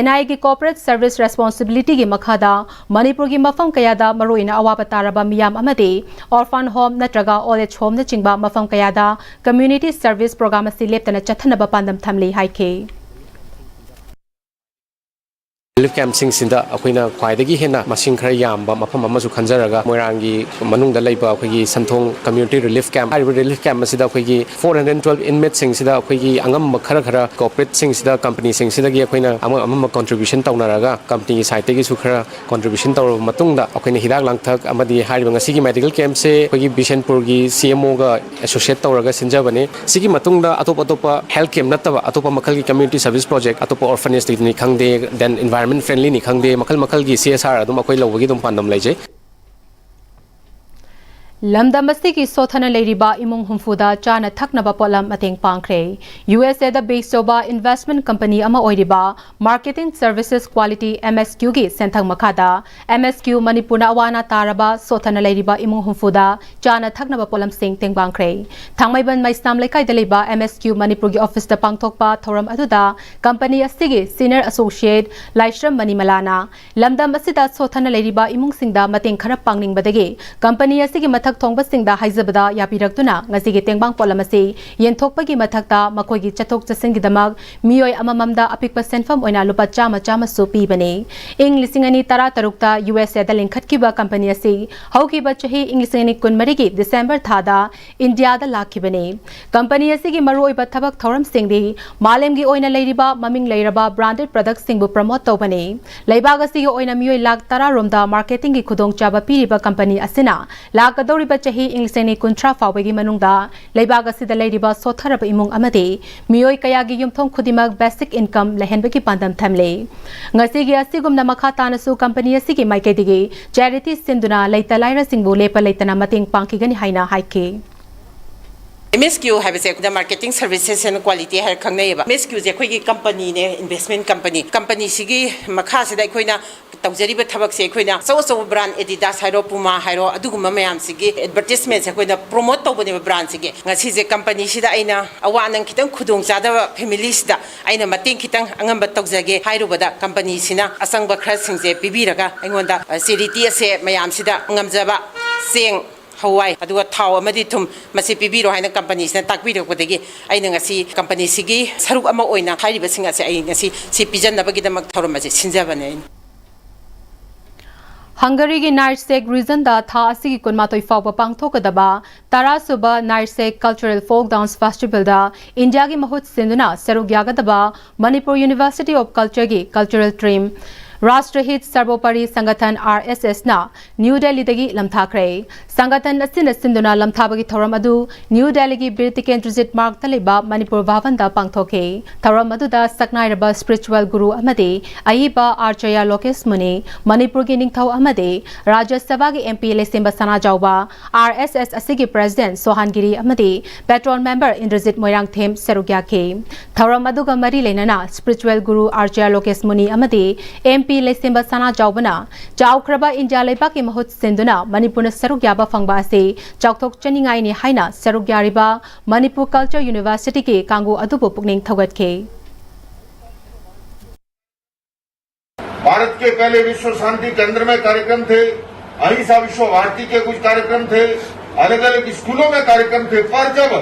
NIAꯒꯤ Corporate Service Responsibilityꯒꯤ ꯃꯈꯥꯗ ꯃꯅꯤꯄꯨꯔꯒꯤ ꯃꯐꯝ ꯀꯌꯥꯗ ꯃꯔꯨꯑꯣꯏꯅ ꯑꯋꯥꯕ ꯇꯥꯔꯕ ꯃꯤꯌꯥꯝ ꯑꯃꯗꯤ orphan home ꯅꯠꯇ꯭ꯔꯒ old age homeꯅꯆꯤꯡꯕ ꯃꯐꯝ ꯀꯌꯥꯗ community service program ꯑꯁꯤ ꯂꯦꯞꯇꯅ ꯆꯠꯊꯅꯕ ꯄꯥꯟꯗꯝ ꯊꯝꯂꯤ ꯍꯥꯏꯈꯤ꯫ Relief campꯁꯤꯡꯁꯤꯗ ꯑꯩꯈꯣꯏꯅ ꯈ꯭ꯋꯥꯏꯗꯒꯤ ꯍꯦꯟꯅ ꯃꯁꯤꯡ ꯈꯔ ꯌꯥꯝꯕ ꯃꯐꯝ ꯑꯃꯁꯨ ꯈꯟꯖꯔꯒ, ꯃꯣꯏꯔꯥꯡꯒꯤ ꯃꯅꯨꯡꯗ ꯂꯩꯕ ꯑꯩꯈꯣꯏꯒꯤ ꯁꯟꯊꯣꯡ Community Relief Camp, ꯍꯥꯏꯔꯤꯕ relief camp ꯑꯁꯤꯗ ꯑꯩꯈꯣꯏꯒꯤ four hundred twelve inmateꯁꯤꯡꯁꯤꯗ ꯑꯩꯈꯣꯏꯒꯤ ꯑꯉꯝꯕ ꯈꯔ ꯈꯔ corporateꯁꯤꯡꯁꯤꯗ, companyꯁꯤꯡꯁꯤꯗꯒꯤ ꯑꯩꯈꯣꯏꯅ ꯑꯃ ꯑꯃꯝꯕ contribution ꯇꯧꯅꯔꯒ, companyꯒꯤ sideꯇꯒꯤꯁꯨ ꯈꯔ contribution ꯇꯧꯔꯕ ꯃꯇꯨꯡꯗ, ꯑꯩꯈꯣꯏꯅ ꯍꯤꯗꯥꯛ ꯂꯥꯡꯊꯛ ꯑꯃꯗꯤ ꯍꯥꯏꯔꯤꯕ ꯉꯁꯤꯒꯤ medical campꯁꯦ ꯑꯩꯈꯣꯏꯒꯤ ꯕꯤꯁꯦꯟꯄꯨꯔꯒꯤ CMOꯒ associate ꯇꯧꯔꯒ ꯁꯤꯟꯖꯕꯅꯤ꯫ ꯁꯤꯒꯤ ꯃꯇꯨꯡꯗ ꯑꯇꯣꯞ ꯑꯇꯣꯞꯄ health camp ꯅꯠꯇꯕ ꯑꯇꯣꯞꯄ ꯃꯈꯜꯒꯤ community service project, ꯑꯇꯣꯞꯄ orphanageꯅꯤ ꯈꯪꯗꯦ, then environment friendlyꯅꯤ ꯈꯪꯗꯦ, ꯃꯈꯜ ꯃꯈꯜꯒꯤ CSR ꯑꯗꯨꯝ ꯑꯩꯈꯣꯏ ꯂꯧꯕꯒꯤ ꯑꯗꯨꯝ ꯄꯥꯟꯗꯝ ꯂꯩꯖꯩ꯫ ꯂꯝꯗꯝ ꯑꯁꯤꯒꯤ ꯁꯣꯠꯊꯅ ꯂꯩꯔꯤꯕ ꯏꯃꯨꯡ ꯍꯨꯝꯐꯨꯗ ꯆꯥꯅ ꯊꯛꯅꯕ ꯄꯣꯠꯂꯝ ꯃꯇꯦꯡ ꯄꯥꯡꯈ꯭ꯔꯦ꯫ USAꯗ base ꯇꯧꯕ investment company ꯑꯃ ꯑꯣꯏꯔꯤꯕ Marketing Services Quality, MSQꯒꯤ ꯁꯦꯟꯊꯪ ꯃꯈꯥꯗ MSQ ꯃꯅꯤꯄꯨꯔꯅ ꯑꯋꯥ ꯑꯅꯥ ꯇꯥꯔꯕ ꯁꯣꯠꯊꯅ ꯂꯩꯔꯤꯕ ꯏꯃꯨꯡ ꯍꯨꯝꯐꯨꯗ ꯆꯥꯅ ꯊꯛꯅꯕ ꯄꯣꯠꯂꯝꯁꯤꯡ ꯇꯦꯡꯕꯥꯡꯈ꯭ꯔꯦ꯫ ꯊꯥꯡꯃꯩꯕꯟ ꯃꯩꯁꯅꯥꯝ ꯂꯩꯀꯥꯏꯗ ꯂꯩꯕ MSQ ꯃꯅꯤꯄꯨꯔꯒꯤ officeꯇ ꯄꯥꯡꯊꯣꯛꯄ ꯊꯧꯔꯝ ꯑꯗꯨꯗ company ꯑꯁꯤꯒꯤ senior associate ꯂꯥꯏꯁ꯭ꯔꯝ ꯃꯅꯤꯃꯂꯥꯅ ꯂꯝꯗꯝ ꯑꯁꯤꯗ ꯁꯣꯠꯊꯅ ꯂꯩꯔꯤꯕ ꯏꯃꯨꯡꯁꯤꯡꯗ ꯃꯇꯦꯡ ꯈꯔ ꯄꯥꯡꯅꯤꯡꯕꯗꯒꯤ company ꯑꯁꯤꯒꯤ ꯃꯊꯛ ꯊꯣꯡꯕꯁꯤꯡꯗ ꯍꯥꯏꯖꯕꯗ ꯌꯥꯕꯤꯔꯛꯇꯨꯅ ꯉꯁꯤꯒꯤ ꯇꯦꯡꯕꯥꯡ ꯄꯣꯠꯂꯝ ꯑꯁꯤ ꯌꯦꯟꯊꯣꯛꯄꯒꯤ ꯃꯊꯛꯇ ꯃꯈꯣꯏꯒꯤ ꯆꯠꯊꯣꯛ ꯆꯠꯁꯤꯟꯒꯤꯗꯃꯛ ꯃꯤꯑꯣꯏ ꯑꯃꯃꯝꯗ ꯑꯄꯤꯛꯄ ꯁꯦꯟꯐꯝ ꯑꯣꯏꯅ ꯂꯨꯄꯥ ꯆꯥꯝꯃ ꯆꯥꯝꯃꯁꯨ ꯄꯤꯕꯅꯤ꯫ ꯏꯪ ꯂꯤꯁꯤꯡ ꯑꯅꯤ ꯇꯔꯥ ꯇꯔꯨꯛꯇ USAꯗ ꯂꯤꯡꯈꯠꯈꯤꯕ company ꯑꯁꯤ ꯍꯧꯈꯤꯕ ꯆꯍꯤ ꯏꯪ ꯂꯤꯁꯤꯡ ꯑꯅꯤ ꯀꯨꯟꯃꯔꯤꯒꯤ December ꯊꯥꯗ ꯏꯟꯗꯤꯌꯥꯗ ꯂꯥꯛꯈꯤꯕꯅꯤ꯫ Company ꯑꯁꯤꯒꯤ ꯃꯔꯨꯑꯣꯏꯕ ꯊꯕꯛ ꯊꯧꯔꯝꯁꯤꯡꯗꯤ ꯃꯥꯂꯦꯝꯒꯤ ꯑꯣꯏꯅ ꯂꯩꯔꯤꯕ ꯃꯃꯤꯡ ꯂꯩꯔꯕ branded productꯁꯤꯡꯕꯨ promote ꯇꯧꯕꯅꯤ꯫ ꯂꯩꯕꯥꯛ ꯑꯁꯤꯒꯤ ꯑꯣꯏꯅ ꯃꯤꯑꯣꯏ ꯂꯥꯈ ꯇꯔꯥ ꯔꯣꯝꯗ marketingꯒꯤ ꯈꯨꯗꯣꯡꯆꯥꯕ ꯄꯤꯔꯤꯕ company ꯑꯁꯤꯅ ꯂꯥꯛꯀꯗꯧꯔꯤꯕ ꯆꯍꯤ ꯏꯪ ꯂꯤꯁꯤꯡ ꯑꯅꯤ ꯀꯨꯟꯊ꯭ꯔꯥ ꯐꯥꯎꯕꯒꯤ ꯃꯅꯨꯡꯗ ꯂꯩꯕꯥꯛ ꯑꯁꯤꯗ ꯂꯩꯔꯤꯕ ꯁꯣꯠꯊꯔꯕ ꯏꯃꯨꯡ ꯑꯃꯗꯤ ꯃꯤꯑꯣꯏ ꯀꯌꯥꯒꯤ ꯌꯨꯝꯊꯣꯡ ꯈꯨꯗꯤꯡꯃꯛ basic income ꯂꯩꯍꯟꯕꯒꯤ ꯄꯥꯟꯗꯝ ꯊꯝꯂꯤ꯫ ꯉꯁꯤꯒꯤ ꯑꯁꯤꯒꯨꯝꯅ ꯃꯈꯥ ꯇꯥꯅꯁꯨ company ꯑꯁꯤꯒꯤ ꯃꯥꯏꯀꯩꯗꯒꯤ charity ꯁꯤꯟꯗꯨꯅ ꯂꯩꯇ ꯂꯥꯏꯔꯁꯤꯡꯕꯨ ꯂꯦꯞꯄ ꯂꯩꯇꯅ ꯃꯇꯦꯡ ꯄꯥꯡꯈꯤꯒꯅꯤ ꯍꯥꯏꯅ ꯍꯥꯏꯈꯤ꯫ MSQ ꯍꯥꯏꯕꯁꯦ ꯑꯩꯈꯣꯏꯅ Marketing Services and Quality ꯍꯥꯏꯔ ꯈꯪꯅꯩꯌꯦꯕ꯫ MSQꯁꯦ ꯑꯩꯈꯣꯏꯒꯤ companyꯅꯦ, investment company꯫ Companyꯁꯤꯒꯤ ꯃꯈꯥꯁꯤꯗ ꯑꯩꯈꯣꯏꯅ ꯇꯧꯖꯔꯤꯕ ꯊꯕꯛꯁꯦ ꯑꯩꯈꯣꯏꯅ ꯑꯆꯧ ꯑꯆꯧꯕ ꯕ꯭ꯔꯥꯟ, ꯑꯦꯗꯤꯗꯥꯁ ꯍꯥꯏꯔꯣ, ꯄꯨꯃꯥ ꯍꯥꯏꯔꯣ, ꯑꯗꯨꯒꯨꯝꯕ ꯃꯌꯥꯝꯁꯤꯒꯤ ꯑꯦꯗꯚꯔꯇꯤꯁꯃꯦꯟꯁꯦ ꯑꯩꯈꯣꯏꯅ ꯄ꯭ꯔꯣꯃꯣꯠ ꯇꯧꯕꯅꯦꯕ ꯕ꯭ꯔꯥꯟꯁꯤꯒꯤ꯫ ꯉꯁꯤꯁꯦ ꯀꯝꯄꯅꯤꯁꯤꯗ ꯑꯩꯅ ꯑꯋꯥ ꯑꯅꯪ ꯈꯤꯇꯪ ꯈꯨꯗꯣꯡꯆꯥꯗꯕ ꯐꯦꯃꯤꯂꯤꯁꯤꯗ ꯑꯩꯅ ꯃꯇꯦꯡ ꯈꯤꯇꯪ ꯑꯉꯝꯕ ꯇꯧꯖꯒꯦ ꯍꯥꯏꯔꯨꯕꯗ, ꯀꯝꯄꯅꯤꯁꯤꯅ ꯑꯆꯪꯕ ꯈꯔꯁꯤꯡꯁꯦ ꯄꯤꯕꯤꯔꯒ ꯑꯩꯉꯣꯟꯗ, ꯑ, ꯆꯦꯔꯤꯇꯤ ꯑꯁꯦ ꯃꯌꯥꯝꯁꯤꯗ ꯉꯝꯖꯕ ꯆꯦꯡ, ꯍꯋꯥꯏ, ꯑꯗꯨꯒ ꯊꯥꯎ ꯑꯃꯗꯤ ꯊꯨꯝ ꯃꯁꯤ ꯄꯤꯕꯤꯔꯣ ꯍꯥꯏꯅ ꯀꯝꯄꯅꯤꯁꯤꯅ ꯇꯥꯛꯄꯤꯔꯛꯄꯗꯒꯤ ꯑꯩꯅ ꯉꯁꯤ ꯀꯝꯄꯅꯤꯁꯤꯒꯤ ꯁꯔꯨꯛ ꯑꯃ ꯑꯣꯏꯅ ꯍꯥꯏꯔꯤꯕꯁꯤꯡ ꯑꯁꯦ ꯑꯩ ꯉꯁꯤ ꯁꯤ ꯄꯤꯖꯅꯕꯒꯤꯗꯃꯛ ꯊꯧꯔꯝ ꯑꯁꯦ ꯁꯤꯟꯖꯕꯅꯦ ꯑꯩꯅ꯫ ꯍꯪꯒꯔꯤꯒꯤ ꯅꯥꯏꯔꯁꯦꯛ ꯔꯤꯖꯟꯗ ꯊꯥ ꯑꯁꯤꯒꯤ ꯀꯨꯟꯃꯥꯊꯣꯏ ꯐꯥꯎꯕ ꯄꯥꯡꯊꯣꯛꯀꯗꯕ ꯇꯔꯥꯁꯨꯕ ꯅꯥꯏꯔꯁꯦꯛ ꯀꯜꯆꯔꯦꯜ ꯐꯣꯛ ꯗꯥꯟꯁ ꯐꯦꯁꯇꯤꯚꯦꯜꯗ ꯏꯟꯗꯤꯌꯥꯒꯤ ꯃꯍꯨꯠ ꯁꯤꯟꯗꯨꯅ ꯁꯔꯨꯛ ꯌꯥꯒꯗꯕ ꯃꯅꯤꯄꯨꯔ ꯌꯨꯅꯤꯚꯔꯁꯤꯇꯤ ꯑꯣꯐ ꯀꯜꯆꯔꯒꯤ ꯀꯜꯆꯔꯦꯜ ꯇꯤꯝ ꯔꯥꯁꯇ꯭ꯔꯍꯤꯠ ꯁꯔꯕꯣꯄꯔꯤ ꯁꯪꯒꯊꯟ, ꯑꯥꯔ ꯑꯦꯁ ꯑꯦꯁꯅ ꯅ꯭ꯌꯨ ꯗꯦꯜꯂꯤꯗꯒꯤ ꯂꯝꯊꯥꯈ꯭ꯔꯦ꯫ ꯁꯪꯒꯊꯟ ꯑꯁꯤꯅ ꯁꯤꯟꯗꯨꯅ ꯂꯝꯊꯥꯕꯒꯤ ꯊꯧꯔꯝ ꯑꯗꯨ ꯅ꯭ꯌꯨ ꯗꯦꯜꯂꯤꯒꯤ ꯕꯤꯔ ꯇꯤꯀꯦꯟꯗ꯭ꯔꯖꯤꯠ ꯃꯥꯔꯒꯇ ꯂꯩꯕ ꯃꯅꯤꯄꯨꯔ ꯚꯕꯟꯗ ꯄꯥꯡꯊꯣꯛꯈꯤ꯫ ꯊꯧꯔꯝ ꯑꯗꯨꯗ ꯁꯛꯅꯥꯏꯔꯕ ꯁ꯭ꯄꯤꯔꯤꯆꯨꯋꯦꯜ ꯒꯨꯔꯨ ꯑꯃꯗꯤ ꯑꯏꯕ ꯑꯥꯔꯆꯥꯔꯌ ꯂꯣꯀꯦꯁ ꯃꯨꯅꯤ, ꯃꯅꯤꯄꯨꯔꯒꯤ ꯅꯤꯡꯊꯧ ꯑꯃꯗꯤ ꯔꯥꯖ꯭ꯌ ꯁꯚꯥꯒꯤ ꯑꯦꯝ ꯄꯤ ꯂꯩꯁꯦꯝꯕ ꯁꯅꯥꯖꯥꯎꯕ, ꯑꯥꯔ ꯑꯦꯁ ꯑꯦꯁ ꯑꯁꯤꯒꯤ ꯄ꯭ꯔꯦꯁꯤꯗꯦꯟꯠ ꯁꯣꯍꯥꯟꯒꯤꯔꯤ ꯑꯃꯗꯤ ꯄꯦꯇ꯭ꯔꯣꯟ ꯃꯦꯝꯕꯔ ꯏꯟꯗ꯭ꯔꯖꯤꯠ ꯃꯣꯏꯔꯥꯡꯊꯦꯝ ꯁꯔꯨꯛ ꯌꯥꯈꯤ꯫ ꯊꯧꯔꯝ ꯑꯗꯨꯒ ꯃꯔꯤ ꯂꯩꯅꯅ ꯁ꯭ꯄꯤꯔꯤꯆꯨꯋꯦꯜ ꯒꯨꯔꯨ ꯑꯥꯔꯆꯥꯔꯌ ꯂꯣꯀꯦꯁ ꯃꯨꯅꯤ ꯑꯃꯗꯤ ꯑꯦꯝ ꯄꯤ ꯂꯩꯁꯦꯝꯕ ꯁꯅꯥꯖꯥꯎꯕꯅ ꯆꯥꯎꯈ꯭ꯔꯕ ꯏꯟꯗꯤꯌꯥ ꯂꯩꯕꯥꯛꯀꯤ ꯃꯍꯨꯠ ꯁꯤꯟꯗꯨꯅ ꯃꯅꯤꯄꯨꯔꯅ ꯁꯔꯨꯛ ꯌꯥꯕ ꯐꯪꯕ ꯑꯁꯤ ꯆꯥꯎꯊꯣꯛꯆꯅꯤꯡꯉꯥꯏꯅꯤ ꯍꯥꯏꯅ ꯁꯔꯨꯛ ꯌꯥꯔꯤꯕ ꯃꯅꯤꯄꯨꯔ ꯀꯜꯆꯔ ꯌꯨꯅꯤꯚꯔꯁꯤꯇꯤꯒꯤ ꯀꯥꯡꯕꯨ ꯑꯗꯨꯕꯨ ꯄꯨꯛꯅꯤꯡ ꯊꯧꯒꯠꯈꯤ꯫ भारत के पहले विश्व शांति केंद्र में कार्यक्रम थे, अहिंसा विश्व भारती के कुछ कार्यक्रम थे, अलग अलग स्कूलों में कार्यक्रम थे, पर जब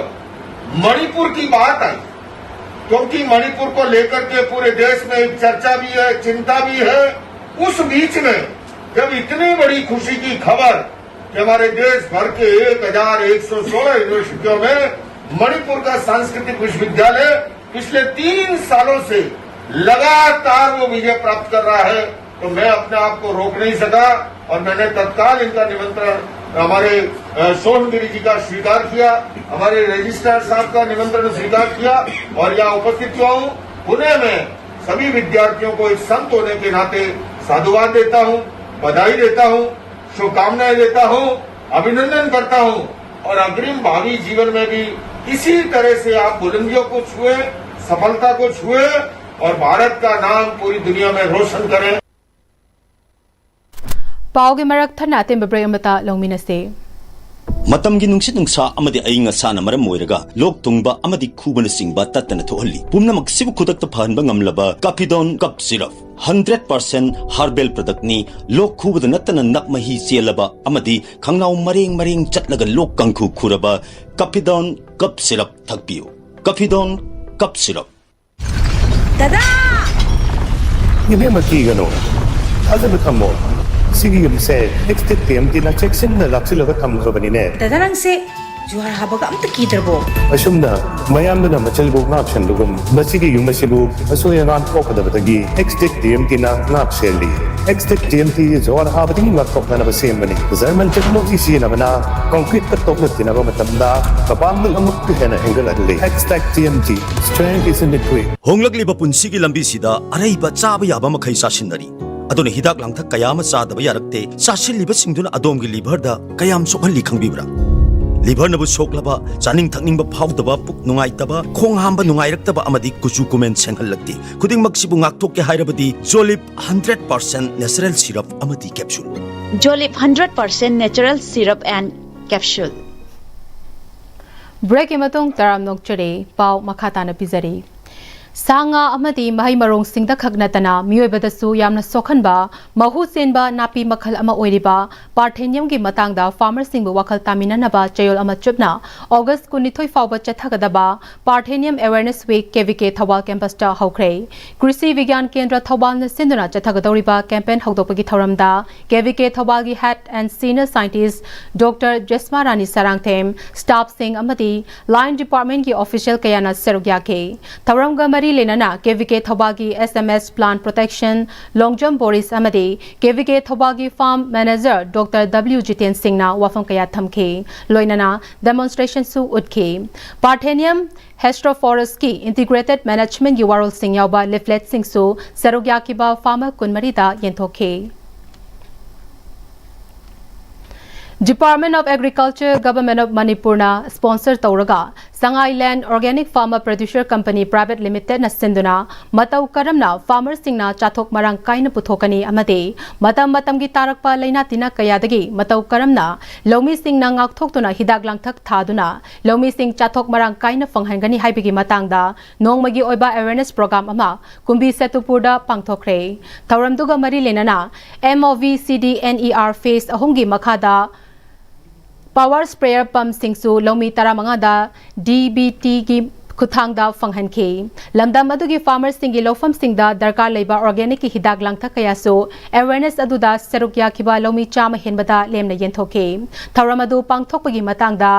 मणिपुर की बात आई, क्योंकि मणिपुर को लेकर के पूरे देश में एक चर्चा भी है, चिंता भी है, उस बीच में जब इतनी बड़ी खुशी की खबर कि हमारे देश भर के एक हज़ार एक सौ सोलह यूनिवर्सिटियों में मणिपुर का सांस्कृतिक विश्वविद्यालय पिछले तीन सालों से लगातार वो विजय प्राप्त कर रहा है, तो मैं अपने आप को रोक नहीं सका और मैंने तत्काल इनका निमंत्रण हमारे सोहनगिरी जी का स्वीकार किया, हमारे रजिस्ट्रार साहब का निमंत्रण स्वीकार किया और यहाँ उपस्थित हुआ हूँ। पुणे में सभी विद्यार्थियों को एक संत होने के नाते साधुवाद देता हूँ, बधाई देता हूँ, शुभकामनाएं देता हूँ, अभिनंदन करता हूँ और अग्रिम भावी जीवन में भी इसी तरह से आप बुलंदियों को छुए, सफलता को छुए और भारत का नाम पूरी दुनिया में रोशन करें। ꯄꯥꯎꯒꯤ ꯃꯔꯛ ꯊꯠꯅ ꯑꯇꯦꯟꯕ ꯕ꯭ꯔꯦꯛ ꯑꯃꯇ ꯂꯧꯃꯤꯟꯅꯁꯦ꯫ ꯃꯇꯝꯒꯤ ꯅꯨꯡꯁꯤꯠ ꯅꯨꯡꯁꯥ ꯑꯃꯗꯤ ꯑꯏꯪ ꯑꯁꯥꯅ ꯃꯔꯝ ꯑꯣꯏꯔꯒ ꯂꯣꯛ ꯊꯨꯡꯕ ꯑꯃꯗꯤ ꯈꯨꯕꯅꯆꯤꯡꯕ ꯇꯠꯇꯅ ꯊꯣꯛꯍꯜꯂꯤ꯫ ꯄꯨꯝꯅꯃꯛꯁꯤꯕꯨ ꯈꯨꯗꯛꯇ ꯐꯍꯟꯕ ꯉꯝꯂꯕ ꯀꯥꯐꯤꯗꯣꯟ cough syrup. Hundred percent herbal ꯄ꯭ꯔꯗꯛꯅꯤ꯫ ꯂꯣꯛ ꯈꯨꯕꯗ ꯅꯠꯇꯅ ꯅꯞ ꯃꯍꯤ ꯆꯦꯜꯂꯕ ꯑꯃꯗꯤ ꯈꯪꯅꯥꯎ ꯃꯔꯦꯡ ꯃꯔꯦꯡ ꯆꯠꯂꯒ ꯂꯣꯛ ꯀꯥꯡꯈꯨ ꯈꯨꯔꯕ ꯀꯥꯐꯤꯗꯣꯟ ꯀꯞ ꯁꯤꯔꯞ ꯊꯛꯄꯤꯌꯨ꯫ ꯀꯥꯐꯤꯗꯣꯟ cough syrup. ꯗꯗꯥ! ꯏꯕꯦꯝꯃ, ꯀꯤꯒꯅꯨ꯫ ꯊꯥꯖꯕ ꯊꯝꯃꯣ꯫ ꯁꯤꯒꯤ ꯌꯨꯝꯁꯦ ꯑꯦꯛꯁꯇꯦꯛ ꯇꯤ ꯑꯦꯝ ꯇꯤꯅ ꯆꯦꯛꯁꯤꯟꯅ ꯂꯥꯛꯁꯤꯜꯂꯒ ꯊꯝꯈ꯭ꯔꯕꯅꯤꯅꯦ꯫ ꯗꯗꯥ, ꯅꯪꯁꯦ ꯖꯨꯍꯥꯔ ꯍꯥꯕꯒ ꯑꯝꯇ ꯀꯤꯗ꯭ꯔꯕꯣ? ꯑꯁꯨꯝꯅ ꯃꯌꯥꯝꯗꯨꯅ ꯃꯆꯜꯕꯨ ꯉꯥꯛꯁꯟꯕꯒꯨꯝ, ꯃꯁꯤꯒꯤ ꯌꯨꯝ ꯑꯁꯤꯕꯨ ꯑꯁꯣꯏ ꯑꯉꯥꯝ ꯊꯣꯛꯀꯗꯕꯗꯒꯤ ꯑꯦꯛꯁꯇꯦꯛ ꯇꯤ ꯑꯦꯝ ꯇꯤꯅ ꯉꯥꯛ ꯁꯦꯜꯂꯤ꯫ ꯑꯦꯛꯁꯇꯦꯛ ꯇꯤ ꯑꯦꯝ ꯇꯤ ꯖꯨꯍꯥꯔ ꯍꯥꯕꯗꯒꯤ ꯉꯥꯛꯊꯣꯛꯅꯅꯕ ꯁꯦꯝꯕꯅꯤ꯫ ꯖꯔꯃꯟ ꯇꯦꯛꯅꯣꯂꯣꯖꯤ ꯁꯤꯖꯤꯟꯅꯕꯅ ꯀꯪꯀ꯭ꯔꯤꯠꯀ ꯇꯣꯛꯅ ꯇꯤꯟꯅꯕ ꯃꯇꯝꯗ ꯀꯕꯥꯡꯅ ꯑꯃꯨꯛꯀ ꯍꯦꯟꯅ ꯍꯦꯟꯒꯠꯍꯜꯂꯤ꯫ ꯑꯦꯛꯁꯇꯦꯛ T M T, strength is in the grit. ꯍꯣꯡꯂꯛꯂꯤꯕ ꯄꯨꯟꯁꯤꯒꯤ ꯂꯝꯕꯤꯁꯤꯗ ꯑꯔꯩꯕ ꯆꯥꯕ ꯌꯥꯕ ꯃꯈꯩ ꯆꯥꯁꯤꯟꯅꯔꯤ꯫ ꯑꯗꯨꯅ ꯍꯤꯗꯥꯛ ꯂꯥꯡꯊꯛ ꯀꯌꯥ ꯑꯃ ꯆꯥꯗꯕ ꯌꯥꯔꯛꯇꯦ꯫ ꯆꯥꯁꯤꯜꯂꯤꯕꯁꯤꯡꯗꯨꯅ ꯑꯗꯣꯝꯒꯤ ꯂꯤꯚꯔꯗ ꯀꯌꯥꯝ ꯁꯣꯛꯍꯜꯂꯤ ꯈꯪꯕꯤꯕ꯭ꯔꯥ? ꯂꯤꯚꯔꯅꯕꯨ ꯁꯣꯛꯂꯕ, ꯆꯥꯅꯤꯡ ꯊꯛꯅꯤꯡꯕ ꯐꯥꯎꯗꯕ, ꯄꯨꯛ ꯅꯨꯡꯉꯥꯏꯇꯕ, ꯈꯣꯡ ꯍꯥꯝꯕ ꯅꯨꯡꯉꯥꯏꯔꯛꯇꯕ ꯑꯃꯗꯤ ꯀꯨꯆꯨ ꯀꯨꯃꯦꯟ ꯁꯦꯡꯍꯜꯂꯛꯇꯦ꯫ ꯈꯨꯗꯤꯡꯃꯛꯁꯤꯕꯨ ꯉꯥꯛꯊꯣꯛꯀꯦ ꯍꯥꯏꯔꯕꯗꯤ ꯖꯣꯂꯤꯞ ꯍꯟꯗ꯭ꯔꯦꯠ ꯄꯥꯔꯁꯦꯟ ꯅꯦꯆꯔꯦꯜ ꯁꯤꯔꯞ ꯑꯃꯗꯤ capsule. Jolip hundred percent natural syrup and capsule. ꯕ꯭ꯔꯦꯛꯀꯤ ꯃꯇꯨꯡ ꯇꯔꯥꯝꯅ ꯑꯣꯛꯆꯔꯤ꯫ ꯄꯥꯎ ꯃꯈꯥ ꯇꯥꯅ ꯄꯤꯖꯔꯤ꯫ ꯁꯥ ꯉꯥ ꯑꯃꯗꯤ ꯃꯍꯩ ꯃꯔꯣꯡꯁꯤꯡꯗ ꯈꯛ ꯅꯠꯇꯅ ꯃꯤꯑꯣꯏꯕꯗꯁꯨ ꯌꯥꯝꯅ ꯁꯣꯛꯍꯟꯕ ꯃꯍꯨ ꯆꯦꯟꯕ ꯅꯥꯄꯤ ꯃꯈꯜ ꯑꯃ ꯑꯣꯏꯔꯤꯕ ꯄꯥꯔꯊꯦꯅꯤꯌꯝꯒꯤ ꯃꯇꯥꯡꯗ ꯐꯥꯔꯃꯔꯁꯤꯡꯕꯨ ꯋꯥꯈꯜ ꯇꯥꯃꯤꯟꯅꯅꯕ ꯆꯌꯣꯜ ꯑꯃ ꯆꯨꯞꯅ ꯑꯣꯒꯁ ꯀꯨꯟꯅꯤꯊꯣꯏ ꯐꯥꯎꯕ ꯆꯠꯊꯒꯗꯕ ꯄꯥꯔꯊꯦꯅꯤꯌꯝ ꯑꯦꯋꯦꯔꯅꯦꯁ ꯋꯤꯛ ꯀꯦ ꯚꯤ ꯀꯦ ꯊꯧꯕꯥꯜ ꯀꯦꯝꯄꯁꯇ ꯍꯧꯈ꯭ꯔꯦ꯫ ꯀ꯭ꯔꯤꯁꯤ ꯕꯤꯒ꯭ꯌꯥꯟ ꯀꯦꯟꯗ꯭ꯔ ꯊꯧꯕꯥꯜꯅ ꯁꯤꯟꯗꯨꯅ ꯆꯠꯊꯒꯗꯧꯔꯤꯕ ꯀꯦꯝꯄꯦꯟ ꯍꯧꯗꯣꯛꯄꯒꯤ ꯊꯧꯔꯝꯗ ꯀꯦ ꯚꯤ ꯀꯦ ꯊꯧꯕꯥꯜꯒꯤ head and senior scientist doctor Jesma Rani Sarangthem, ꯁ꯭ꯇꯥꯐꯁꯤꯡ ꯑꯃꯗꯤ ꯂꯥꯏꯟ ꯗꯤꯄꯥꯔꯠꯃꯦꯟꯒꯤ ꯑꯣꯐꯤꯁꯤꯌꯦꯜ ꯀꯌꯥꯅ ꯁꯔꯨꯛ ꯌꯥꯈꯤ꯫ ꯊꯧꯔꯝꯒ ꯃꯔꯤ ꯂꯩꯅꯅ ꯀꯦ ꯚꯤ ꯀꯦ ꯊꯧꯕꯥꯜꯒꯤ ꯑꯦꯁ ꯑꯦꯝ ꯑꯦꯁ ꯄ꯭ꯂꯥꯟ ꯄ꯭ꯔꯣꯇꯦꯛꯁꯟ ꯂꯣꯡꯖꯝ ꯕꯣꯔꯤꯁ ꯑꯃꯗꯤ ꯀꯦ V K ꯊꯧꯕꯥꯜꯒꯤ farm manager doctor ꯗꯕ꯭ꯂꯤꯌꯨ Jiten ꯁꯤꯡꯅ ꯋꯥꯐꯝ ꯀꯌꯥ ꯊꯝꯈꯤ꯫ ꯂꯣꯏꯅꯅ ꯗꯦꯃꯣꯟꯁꯇ꯭ꯔꯦꯁꯟꯁꯨ ꯎꯠꯈꯤ꯫ ꯄꯥꯔꯊꯦꯅꯤꯌꯝ ꯍꯦꯁꯇ꯭ꯔꯣꯐꯣꯔꯁꯀꯤ ꯏꯟꯇꯤꯒ꯭ꯔꯦꯇꯦꯗ ꯃꯦꯅꯦꯖꯃꯦꯟꯠꯀꯤ ꯋꯥꯔꯣꯜꯁꯤꯡ ꯌꯥꯎꯕ ꯂꯤꯐꯂꯦꯠꯁꯤꯡꯁꯨ ꯁꯔꯨꯛ ꯌꯥꯈꯤꯕ ꯐꯥꯔꯃꯔ ꯀꯨꯟꯃꯔꯤꯗ ꯌꯦꯟꯊꯣꯛꯈꯤ꯫ Department of Agriculture, Government of Manipurꯅ sponsor ꯇꯧꯔꯒ Sangai Land Organic Farmer Producer Company Private Limitedꯅ ꯁꯤꯟꯗꯨꯅ ꯃꯇꯧ ꯀꯔꯝꯅ farmerꯁꯤꯡꯅ ꯆꯥꯊꯣꯛ ꯃꯔꯥꯡ ꯀꯥꯏꯅ ꯄꯨꯊꯣꯛꯀꯅꯤ ꯑꯃꯗꯤ ꯃꯇꯝ ꯃꯇꯝꯒꯤ ꯇꯥꯔꯛꯄ ꯂꯩꯅꯥ ꯇꯤꯟꯅꯥ ꯀꯌꯥꯗꯒꯤ ꯃꯇꯧ ꯀꯔꯝꯅ ꯂꯧꯃꯤꯁꯤꯡꯅ ꯉꯥꯛꯊꯣꯛꯇꯨꯅ ꯍꯤꯗꯥꯛ ꯂꯥꯡꯊꯛ ꯊꯥꯗꯨꯅ ꯂꯧꯃꯤꯁꯤꯡ ꯆꯥꯊꯣꯛ ꯃꯔꯥꯡ ꯀꯥꯏꯅ ꯐꯪꯍꯟꯒꯅꯤ ꯍꯥꯏꯕꯒꯤ ꯃꯇꯥꯡꯗ ꯅꯣꯡꯃꯒꯤ ꯑꯣꯏꯕ awareness program ꯑꯃ ꯀꯨꯝꯕꯤ ꯁꯦꯇꯨꯄꯨꯔꯗ ꯄꯥꯡꯊꯣꯛꯈ꯭ꯔꯦ꯫ ꯊꯧꯔꯝꯗꯨꯒ ꯃꯔꯤ ꯂꯩꯅꯅ MOVCDNER phase ꯑꯍꯨꯝꯒꯤ ꯃꯈꯥꯗ power sprayer pumpꯁꯤꯡꯁꯨ ꯂꯧꯃꯤ ꯇꯔꯥꯃꯉꯥꯗ DBTꯒꯤ ꯈꯨꯠꯊꯥꯡꯗ ꯐꯪꯍꯟꯈꯤ꯫ ꯂꯝꯗꯝ ꯑꯗꯨꯒꯤ farmerꯁꯤꯡꯒꯤ ꯂꯧꯐꯝꯁꯤꯡꯗ ꯗꯔꯀꯥꯔ ꯂꯩꯕ organicꯀꯤ ꯍꯤꯗꯥꯛ ꯂꯥꯡꯊꯛ ꯀꯌꯥꯁꯨ awareness ꯑꯗꯨꯗ ꯁꯔꯨꯛ ꯌꯥꯈꯤꯕ ꯂꯧꯃꯤ ꯆꯥꯝꯃ ꯍꯦꯟꯕꯗ ꯂꯦꯝꯅ ꯌꯦꯟꯊꯣꯛꯈꯤ꯫ ꯊꯧꯔꯝ ꯑꯗꯨ ꯄꯥꯡꯊꯣꯛꯄꯒꯤ ꯃꯇꯥꯡꯗ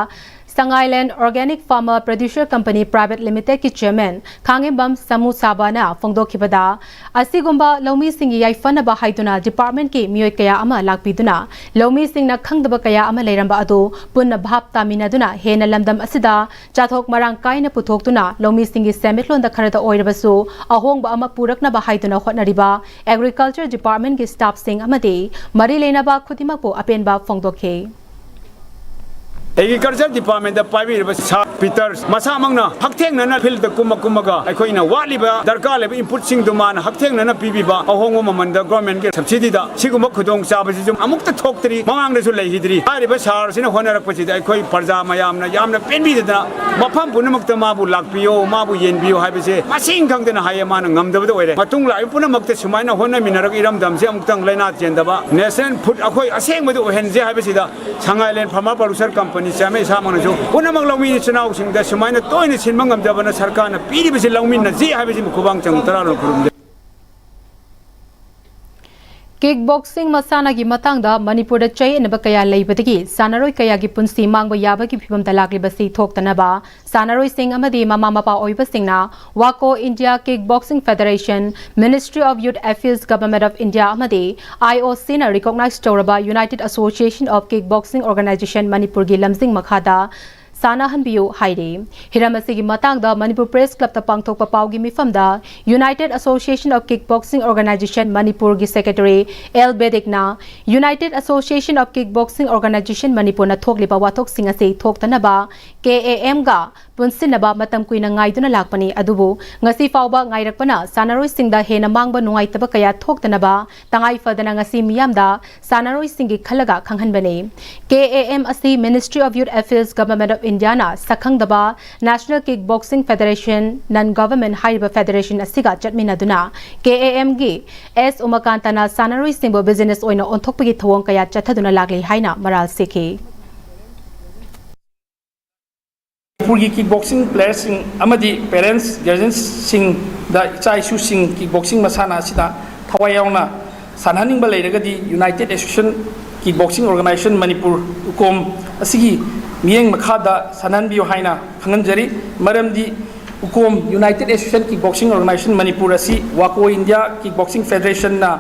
Sangai Land Organic Farmer Producer Company Private Limitedꯀꯤ chairman ꯈꯥꯡꯉꯦꯝꯕꯝ ꯁꯥꯃꯨ ꯁꯥꯕꯅ ꯐꯣꯡꯗꯣꯛꯈꯤꯕꯗ, ꯑꯁꯤꯒꯨꯝꯕ ꯂꯧꯃꯤꯁꯤꯡꯒꯤ ꯌꯥꯏꯐꯅꯕ ꯍꯥꯏꯗꯨꯅ departmentꯀꯤ ꯃꯤꯑꯣꯏ ꯀꯌꯥ ꯑꯃ ꯂꯥꯛꯄꯤꯗꯨꯅ ꯂꯧꯃꯤꯁꯤꯡꯅ ꯈꯪꯗꯕ ꯀꯌꯥ ꯑꯃ ꯂꯩꯔꯝꯕ ꯑꯗꯨ ꯄꯨꯟꯅ ꯚꯥꯞ ꯇꯥꯃꯤꯟꯅꯗꯨꯅ ꯍꯦꯟꯅ ꯂꯝꯗꯝ ꯑꯁꯤꯗ ꯆꯥꯊꯣꯛ ꯃꯔꯥꯡ ꯀꯥꯏꯅ ꯄꯨꯊꯣꯛꯇꯨꯅ ꯂꯧꯃꯤꯁꯤꯡꯒꯤ ꯁꯦꯟꯃꯤꯠꯂꯣꯟꯗ ꯈꯔꯗ ꯑꯣꯏꯔꯕꯁꯨ ꯑꯍꯣꯡꯕ ꯑꯃ ꯄꯨꯔꯛꯅꯕ ꯍꯥꯏꯗꯨꯅ ꯍꯣꯠꯅꯔꯤꯕ agriculture departmentꯀꯤ staffꯁꯤꯡ ꯑꯃꯗꯤ ꯃꯔꯤ ꯂꯩꯅꯕ ꯈꯨꯗꯤꯡꯃꯛꯄꯨ ꯑꯄꯦꯟꯕ ꯐꯣꯡꯗꯣꯛꯈꯤ꯫ Agriculture Departmentꯇ ꯄꯥꯏꯕꯤꯔꯤꯕ ꯁꯥꯔ ꯄꯤꯇꯔ ꯃꯁꯥꯃꯛꯅ ꯍꯛꯊꯦꯡꯅꯅ fieldꯇ ꯀꯨꯝꯃ ꯀꯨꯝꯃꯒ ꯑꯩꯈꯣꯏꯅ ꯋꯥꯠꯂꯤꯕ ꯗꯔꯀꯥꯔ ꯂꯩꯕ inputꯁꯤꯡꯗꯨ ꯃꯥꯅ ꯍꯛꯊꯦꯡꯅꯅ ꯄꯤꯕꯤꯕ, ꯑꯍꯣꯡꯕ ꯃꯃꯜꯗ governmentꯀꯤ subsidyꯗ ꯁꯤꯒꯨꯝꯕ ꯈꯨꯗꯣꯡꯆꯥꯕꯁꯤꯁꯨ ꯑꯃꯨꯛꯇ ꯊꯣꯛꯇ꯭ꯔꯤ, ꯃꯃꯥꯡꯗꯁꯨ ꯂꯩꯈꯤꯗ꯭ꯔꯤ꯫ ꯍꯥꯏꯔꯤꯕ ꯁꯥꯔꯁꯤꯅ ꯍꯣꯠꯅꯔꯛꯄꯁꯤꯗ ꯑꯩꯈꯣꯏ ꯄ꯭ꯔꯖꯥ ꯃꯌꯥꯝꯅ ꯌꯥꯝꯅ ꯄꯦꯟꯕꯤꯗꯗꯅ ꯃꯐꯝ ꯄꯨꯝꯅꯃꯛꯇ ꯃꯥꯕꯨ ꯂꯥꯛꯄꯤꯌꯣ, ꯃꯥꯕꯨ ꯌꯦꯡꯕꯤꯌꯣ ꯍꯥꯏꯕꯁꯦ ꯃꯁꯤꯡ ꯈꯪꯗꯅ ꯍꯥꯏꯌꯦ, ꯃꯥꯅ ꯉꯝꯗꯕꯗ ꯑꯣꯏꯔꯦ꯫ ꯃꯇꯨꯡ ꯂꯥꯛꯏꯕ ꯄꯨꯝꯅꯃꯛꯇ ꯁꯨꯃꯥꯏꯅ ꯍꯣꯠꯅꯃꯤꯟꯅꯔꯒ ꯏꯔꯝꯗꯝꯁꯦ ꯑꯃꯨꯛꯇꯪ ꯂꯩꯅꯥ ꯆꯦꯟꯗꯕ national food ꯑꯩꯈꯣꯏ ꯑꯁꯦꯡꯕꯗ ꯑꯣꯏꯍꯟꯁꯦ ꯍꯥꯏꯕꯁꯤꯗ Sangai Land Farmer Producer Company chairman ꯏꯁꯥꯃꯛꯅꯁꯨ ꯄꯨꯝꯅꯃꯛ ꯂꯧꯃꯤ ꯏꯆꯤꯟ ꯏꯅꯥꯎꯁꯤꯡꯗ ꯁꯨꯃꯥꯏꯅ ꯇꯣꯏꯅ ꯁꯤꯟꯕ ꯉꯝꯖꯕꯅ ꯁꯔꯀꯥꯔꯅ ꯄꯤꯔꯤꯕꯁꯤ ꯂꯧꯃꯤꯟꯅꯁꯤ ꯍꯥꯏꯕꯁꯤ ꯈꯨꯕꯥꯡ ꯆꯪ ꯇꯔꯥꯔꯣꯝ ꯈꯨꯔꯨꯝꯖꯩ꯫ Kick boxing ꯃꯁꯥꯟꯅꯒꯤ ꯃꯇꯥꯡꯗ ꯃꯅꯤꯄꯨꯔꯗ ꯆꯌꯦꯠꯅꯕ ꯀꯌꯥ ꯂꯩꯕꯗꯒꯤ ꯁꯥꯟꯅꯔꯣꯏ ꯀꯌꯥꯒꯤ ꯄꯨꯟꯁꯤ ꯃꯥꯡꯕ ꯌꯥꯕꯒꯤ ꯐꯤꯚꯝꯗ ꯂꯥꯛꯂꯤꯕꯁꯤ ꯊꯣꯛꯇꯅꯕ ꯁꯥꯟꯅꯔꯣꯏꯁꯤꯡ ꯑꯃꯗꯤ ꯃꯃꯥ ꯃꯄꯥ ꯑꯣꯏꯕꯁꯤꯡꯅ WACO, India Kick Boxing Federation, Ministry of Youth Affairs, Government of India ꯑꯃꯗꯤ IOCꯅ recognize ꯇꯧꯔꯕ United Association of Kick Boxing Organization ꯃꯅꯤꯄꯨꯔꯒꯤ ꯂꯝꯖꯤꯡ ꯃꯈꯥꯗ ꯁꯥꯟꯅꯍꯟꯕꯤꯌꯨ ꯍꯥꯏꯔꯤ꯫ ꯍꯤꯔꯝ ꯑꯁꯤꯒꯤ ꯃꯇꯥꯡꯗ ꯃꯅꯤꯄꯨꯔ ꯄ꯭ꯔꯦꯁ ꯀ꯭ꯂꯕꯇ ꯄꯥꯡꯊꯣꯛꯄ ꯄꯥꯎꯒꯤ ꯃꯤꯐꯝꯗ United Association of Kickboxing Organization ꯃꯅꯤꯄꯨꯔꯒꯤ ꯁꯦꯀ꯭ꯔꯦꯇꯔꯤ ꯑꯦꯜ ꯕꯦꯗꯤꯛꯅ United Association of Kickboxing Organization ꯃꯅꯤꯄꯨꯔꯅ ꯊꯣꯛꯂꯤꯕ ꯋꯥꯊꯣꯛꯁꯤꯡ ꯑꯁꯤ ꯊꯣꯛꯇꯅꯕ ꯀꯦ ꯑꯦ ꯑꯦꯝꯒ ꯄꯨꯟꯁꯤꯟꯅꯕ ꯃꯇꯝ ꯀꯨꯏꯅ ꯉꯥꯏꯗꯨꯅ ꯂꯥꯛꯄꯅꯤ, ꯑꯗꯨꯕꯨ ꯉꯁꯤ ꯐꯥꯎꯕ ꯉꯥꯏꯔꯛꯄꯅ ꯁꯥꯟꯅꯔꯣꯏꯁꯤꯡꯗ ꯍꯦꯟꯅ ꯃꯥꯡꯕ ꯅꯨꯡꯉꯥꯏꯇꯕ ꯀꯌꯥ ꯊꯣꯛꯇꯅꯕ ꯇꯉꯥꯏ ꯐꯗꯅ ꯉꯁꯤ ꯃꯤꯌꯥꯝꯗ ꯁꯥꯟꯅꯔꯣꯏꯁꯤꯡꯒꯤ ꯈꯜꯂꯒ ꯈꯪꯍꯟꯕꯅꯤ꯫ ꯀꯦ ꯑꯦ ꯑꯦꯝ ꯑꯁꯤ Ministry of Youth Affairs, Government of Indiaꯅ ꯁꯛꯈꯪꯗꯕ National Kickboxing Federation, Non Government ꯍꯥꯏꯔꯤꯕ ꯐꯦꯗꯔꯦꯁꯟ ꯑꯁꯤꯒ ꯆꯠꯃꯤꯟꯅꯗꯨꯅ ꯀꯦ ꯑꯦ ꯑꯦꯝꯒꯤ ꯑꯦꯁ ꯎꯃꯥꯀꯥꯟꯇꯅ ꯁꯥꯟꯅꯔꯣꯏꯁꯤꯡꯕꯨ ꯕꯤꯖꯤꯅꯦꯁ ꯑꯣꯏꯅ ꯑꯣꯟꯊꯣꯛꯄꯒꯤ ꯊꯧꯑꯣꯡ ꯀꯌꯥ ꯆꯠꯊꯗꯨꯅ ꯂꯥꯛꯂꯤ ꯍꯥꯏꯅ ꯃꯔꯥꯜ ꯁꯤꯈꯤ꯫ ꯃꯅꯤꯄꯨꯔꯒꯤ ꯀꯤꯛ ꯕꯣꯛꯁꯤꯡ ꯄ꯭ꯂꯦꯌꯔꯁꯤꯡ ꯑꯃꯗꯤ ꯄꯦꯔꯦꯟꯁ ꯒꯥꯔꯖꯤꯌꯟꯁꯤꯡꯗ ꯏꯆꯥ ꯏꯁꯨꯁꯤꯡ ꯀꯤꯛ ꯕꯣꯛꯁꯤꯡ ꯃꯁꯥꯟꯅ ꯑꯁꯤꯗ ꯊꯋꯥꯏ ꯌꯥꯎꯅ ꯁꯥꯟꯅꯍꯟꯅꯤꯡꯕ ꯂꯩꯔꯒꯗꯤ United Association Kickboxing Organisation Manipur, ꯎꯀꯣꯝ, ꯑꯁꯤꯒꯤ ꯃꯤꯠꯌꯦꯡ ꯃꯈꯥꯗ ꯁꯥꯟꯅꯍꯟꯕꯤꯌꯨ ꯍꯥꯏꯅ ꯈꯪꯍꯟꯖꯔꯤ꯫ ꯃꯔꯝꯗꯤ ꯎꯀꯣꯝ, United Association Kickboxing Organisation Manipur ꯑꯁꯤ ꯋꯥꯀꯣ ꯏꯟꯗꯤꯌꯥ ꯀꯤꯛ ꯕꯣꯛꯁꯤꯡ ꯐꯦꯗꯔꯦꯁꯟꯅ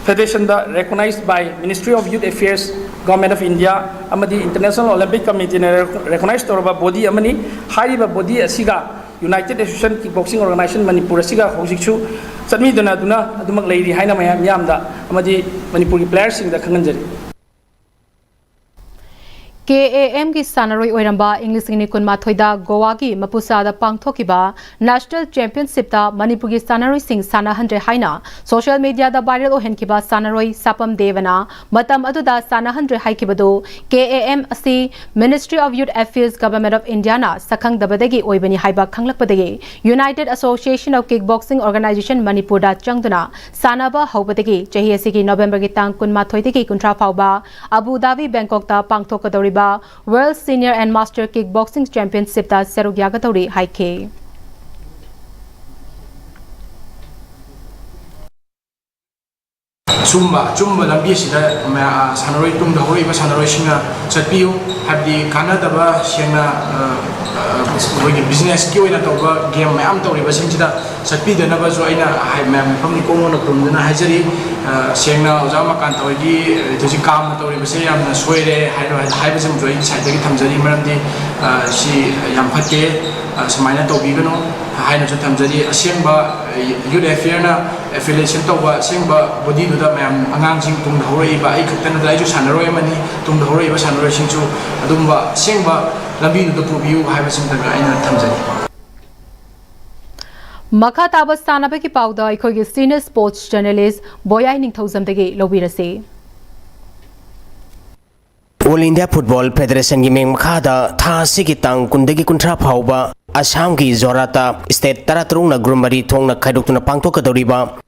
ꯐꯦꯗꯔꯦꯁꯟꯗ recognized by Ministry of Youth Affairs, Government of India ꯑꯃꯗꯤ International Olympic Committeeꯅ recognize ꯇꯧꯔꯕ ꯕꯣꯗꯤ ꯑꯃꯅꯤ꯫ ꯍꯥꯏꯔꯤꯕ ꯕꯣꯗꯤ ꯑꯁꯤꯒ United Association Kickboxing Organisation Manipur ꯑꯁꯤꯒ ꯍꯧꯖꯤꯛꯁꯨ ꯆꯠꯃꯤꯟꯅꯗꯨꯅ ꯑꯗꯨꯃꯛ ꯂꯩꯔꯤ ꯍꯥꯏꯅ ꯃꯌꯥꯝ ꯃꯤꯌꯥꯝꯗ ꯑꯃꯗꯤ ꯃꯅꯤꯄꯨꯔꯒꯤ ꯄ꯭ꯂꯦꯌꯔꯁꯤꯡꯗ ꯈꯪꯍꯟꯖꯔꯤ꯫ ꯀꯦ ꯑꯦ ꯑꯦꯝꯒꯤ ꯁꯥꯟꯅꯔꯣꯏ ꯑꯣꯏꯔꯝꯕ ꯏꯪ ꯂꯤꯁꯤꯡ ꯑꯅꯤ ꯀꯨꯟꯃꯥꯊꯣꯏꯗ ꯒꯣꯋꯥꯒꯤ ꯃꯄꯨꯁꯥꯗ ꯄꯥꯡꯊꯣꯛꯈꯤꯕ ꯅꯦꯁꯅꯦꯜ ꯆꯦꯝꯄꯤꯌꯟꯁꯤꯞꯇ ꯃꯅꯤꯄꯨꯔꯒꯤ ꯁꯥꯟꯅꯔꯣꯏꯁꯤꯡ ꯁꯥꯟꯅꯍꯟꯗ꯭ꯔꯦ ꯍꯥꯏꯅ ꯁꯣꯁꯤꯌꯦꯜ ꯃꯤꯗꯤꯌꯥꯗ ꯚꯥꯏꯔꯦꯜ ꯑꯣꯏꯍꯟꯈꯤꯕ ꯁꯥꯟꯅꯔꯣꯏ ꯁꯥꯄꯝ ꯗꯦꯕꯅ ꯃꯇꯝ ꯑꯗꯨꯗ ꯁꯥꯟꯅꯍꯟꯗ꯭ꯔꯦ ꯍꯥꯏꯈꯤꯕꯗꯨ ꯀꯦ ꯑꯦ ꯑꯦꯝ ꯑꯁꯤ Ministry of Youth Affairs, Government of Indiaꯅ ꯁꯛꯈꯪꯗꯕꯗꯒꯤ ꯑꯣꯏꯕꯅꯤ ꯍꯥꯏꯕ ꯈꯪꯂꯛꯄꯗꯒꯤ United Association of Kickboxing Organisation ꯃꯅꯤꯄꯨꯔꯗ ꯆꯪꯗꯨꯅ ꯁꯥꯟꯅꯕ ꯍꯧꯕꯗꯒꯤ ꯆꯍꯤ ꯑꯁꯤꯒꯤ ꯅꯣꯚꯦꯝꯕꯔꯒꯤ ꯇꯥꯡ ꯀꯨꯟꯃꯥꯊꯣꯏꯗꯒꯤ ꯀꯨꯟꯊ꯭ꯔꯥ ꯐꯥꯎꯕ Abu ꯙꯥꯕꯤ, ꯕꯦꯡꯀꯣꯛꯇ ꯄꯥꯡꯊꯣꯛꯀꯗꯧꯔꯤꯕ World Senior and Master Kickboxing Championshipꯇ ꯁꯔꯨꯛ ꯌꯥꯒꯗꯧꯔꯤ ꯍꯥꯏꯈꯤ꯫ ꯑꯆꯨꯝꯕ ꯑꯆꯨꯝꯕ ꯂꯝꯕꯤ ꯑꯁꯤꯗ ꯃꯌꯥ-, ꯁꯥꯟꯅꯔꯣꯏ, ꯇꯨꯡꯗ ꯍꯧꯔꯛꯏꯕ ꯁꯥꯟꯅꯔꯣꯏꯁꯤꯡꯅ ꯆꯠꯄꯤꯌꯨ꯫ ꯍꯥꯏꯕꯗꯤ ꯀꯥꯟꯅꯗꯕ, ꯁꯦꯡꯅ, ꯑ, ꯑ, ꯑꯩꯈꯣꯏꯒꯤ ꯕꯤꯖꯤꯅꯦꯁꯀꯤ ꯑꯣꯏꯅ ꯇꯧꯕ ꯒꯦꯝ ꯃꯌꯥꯝ ꯇꯧꯔꯤꯕꯁꯤꯡꯁꯤꯗ ꯆꯠꯄꯤꯗꯅꯕꯁꯨ ꯑꯩꯅ ꯍꯥꯏ-, ꯃꯌꯥꯝ ꯃꯐꯝ ꯏꯀꯣꯟ ꯀꯣꯟꯅ ꯈꯨꯔꯨꯝꯗꯨꯅ ꯍꯥꯏꯖꯔꯤ꯫ ꯁꯦꯡꯅ ꯑꯣꯖꯥ ꯃꯀꯥꯟꯇ ꯍꯣꯏꯒꯤ ꯍꯧꯖꯤꯛ ꯀꯥꯝꯅ ꯇꯧꯔꯤꯕꯁꯦ ꯌꯥꯝꯅ ꯁꯣꯏꯔꯦ ꯍꯥꯏꯔꯣ ꯍꯥꯏꯕꯁꯤꯃꯁꯨ ꯑꯩꯒꯤ ꯁꯥꯏꯠꯇꯒꯤ ꯊꯝꯖꯔꯤ꯫ ꯃꯔꯝꯗꯤ ꯁꯤ ꯌꯥꯝ ꯐꯠꯇꯦ, ꯁꯨꯃꯥꯏꯅ ꯇꯧꯕꯤꯒꯅꯨ ꯍꯥꯏꯅꯁꯨ ꯊꯝꯖꯔꯤ꯫ ꯑꯁꯦꯡꯕ ꯌꯨꯠ ꯑꯦꯐꯤꯌꯔꯅ ꯑꯦꯐꯤꯂꯤꯌꯦꯁꯟ ꯇꯧꯕ ꯑꯁꯦꯡꯕ ꯕꯣꯗꯤꯗꯨꯗ ꯃꯌꯥꯝ ꯑꯉꯥꯡꯁꯤꯡ ꯇꯨꯡꯗ ꯍꯧꯔꯛꯏꯕ, ꯑꯩ ꯈꯛꯇ ꯅꯠꯇꯅ ꯑꯩꯁꯨ ꯁꯥꯟꯅꯔꯣꯏ ꯑꯃꯅꯤ, ꯇꯨꯡꯗ ꯍꯧꯔꯛꯏꯕ ꯁꯥꯟꯅꯔꯣꯏꯁꯤꯡꯁꯨ ꯑꯗꯨꯒꯨꯝꯕ ꯑꯁꯦꯡꯕ ꯂꯝꯕꯤꯗꯨꯗ ꯄꯨꯕꯤꯌꯨ ꯍꯥꯏꯕꯁꯤꯃꯇꯪꯒ ꯑꯩꯅ ꯊꯝꯖꯒꯦ꯫ ꯃꯈꯥ ꯇꯥꯕ ꯁꯥꯟꯅꯕꯒꯤ ꯄꯥꯎꯗ ꯑꯩꯈꯣꯏꯒꯤ ꯁꯤꯅꯤꯌꯔ ꯁ꯭ꯄꯣꯔꯠꯁ ꯖꯔꯅꯦꯂꯤꯁ ꯕꯣꯌꯥꯏ ꯅꯤꯡꯊꯧꯖꯝꯗꯒꯤ ꯂꯧꯕꯤꯔꯁꯤ꯫ ꯑꯣꯜ ꯏꯟꯗꯤꯌꯥ ꯐꯨꯠꯕꯣꯜ ꯐꯦꯗꯔꯦꯁꯟꯒꯤ ꯃꯤꯡ ꯃꯈꯥꯗ ꯊꯥ ꯑꯁꯤꯒꯤ ꯇꯥꯡ ꯀꯨꯟꯗꯒꯤ ꯀꯨꯟꯊ꯭ꯔꯥ ꯐꯥꯎꯕ ꯑꯁꯥꯝꯒꯤ ꯖꯣꯔꯥꯠꯇ ꯁ꯭ꯇꯦꯠ ꯇꯔꯥꯇꯔꯨꯛꯅ ꯒ꯭ꯔꯨꯞ ꯃꯔꯤ ꯊꯣꯛꯅ ꯈꯥꯏꯗꯣꯛꯇꯨꯅ ꯄꯥꯡꯊꯣꯛꯀꯗꯧꯔꯤꯕ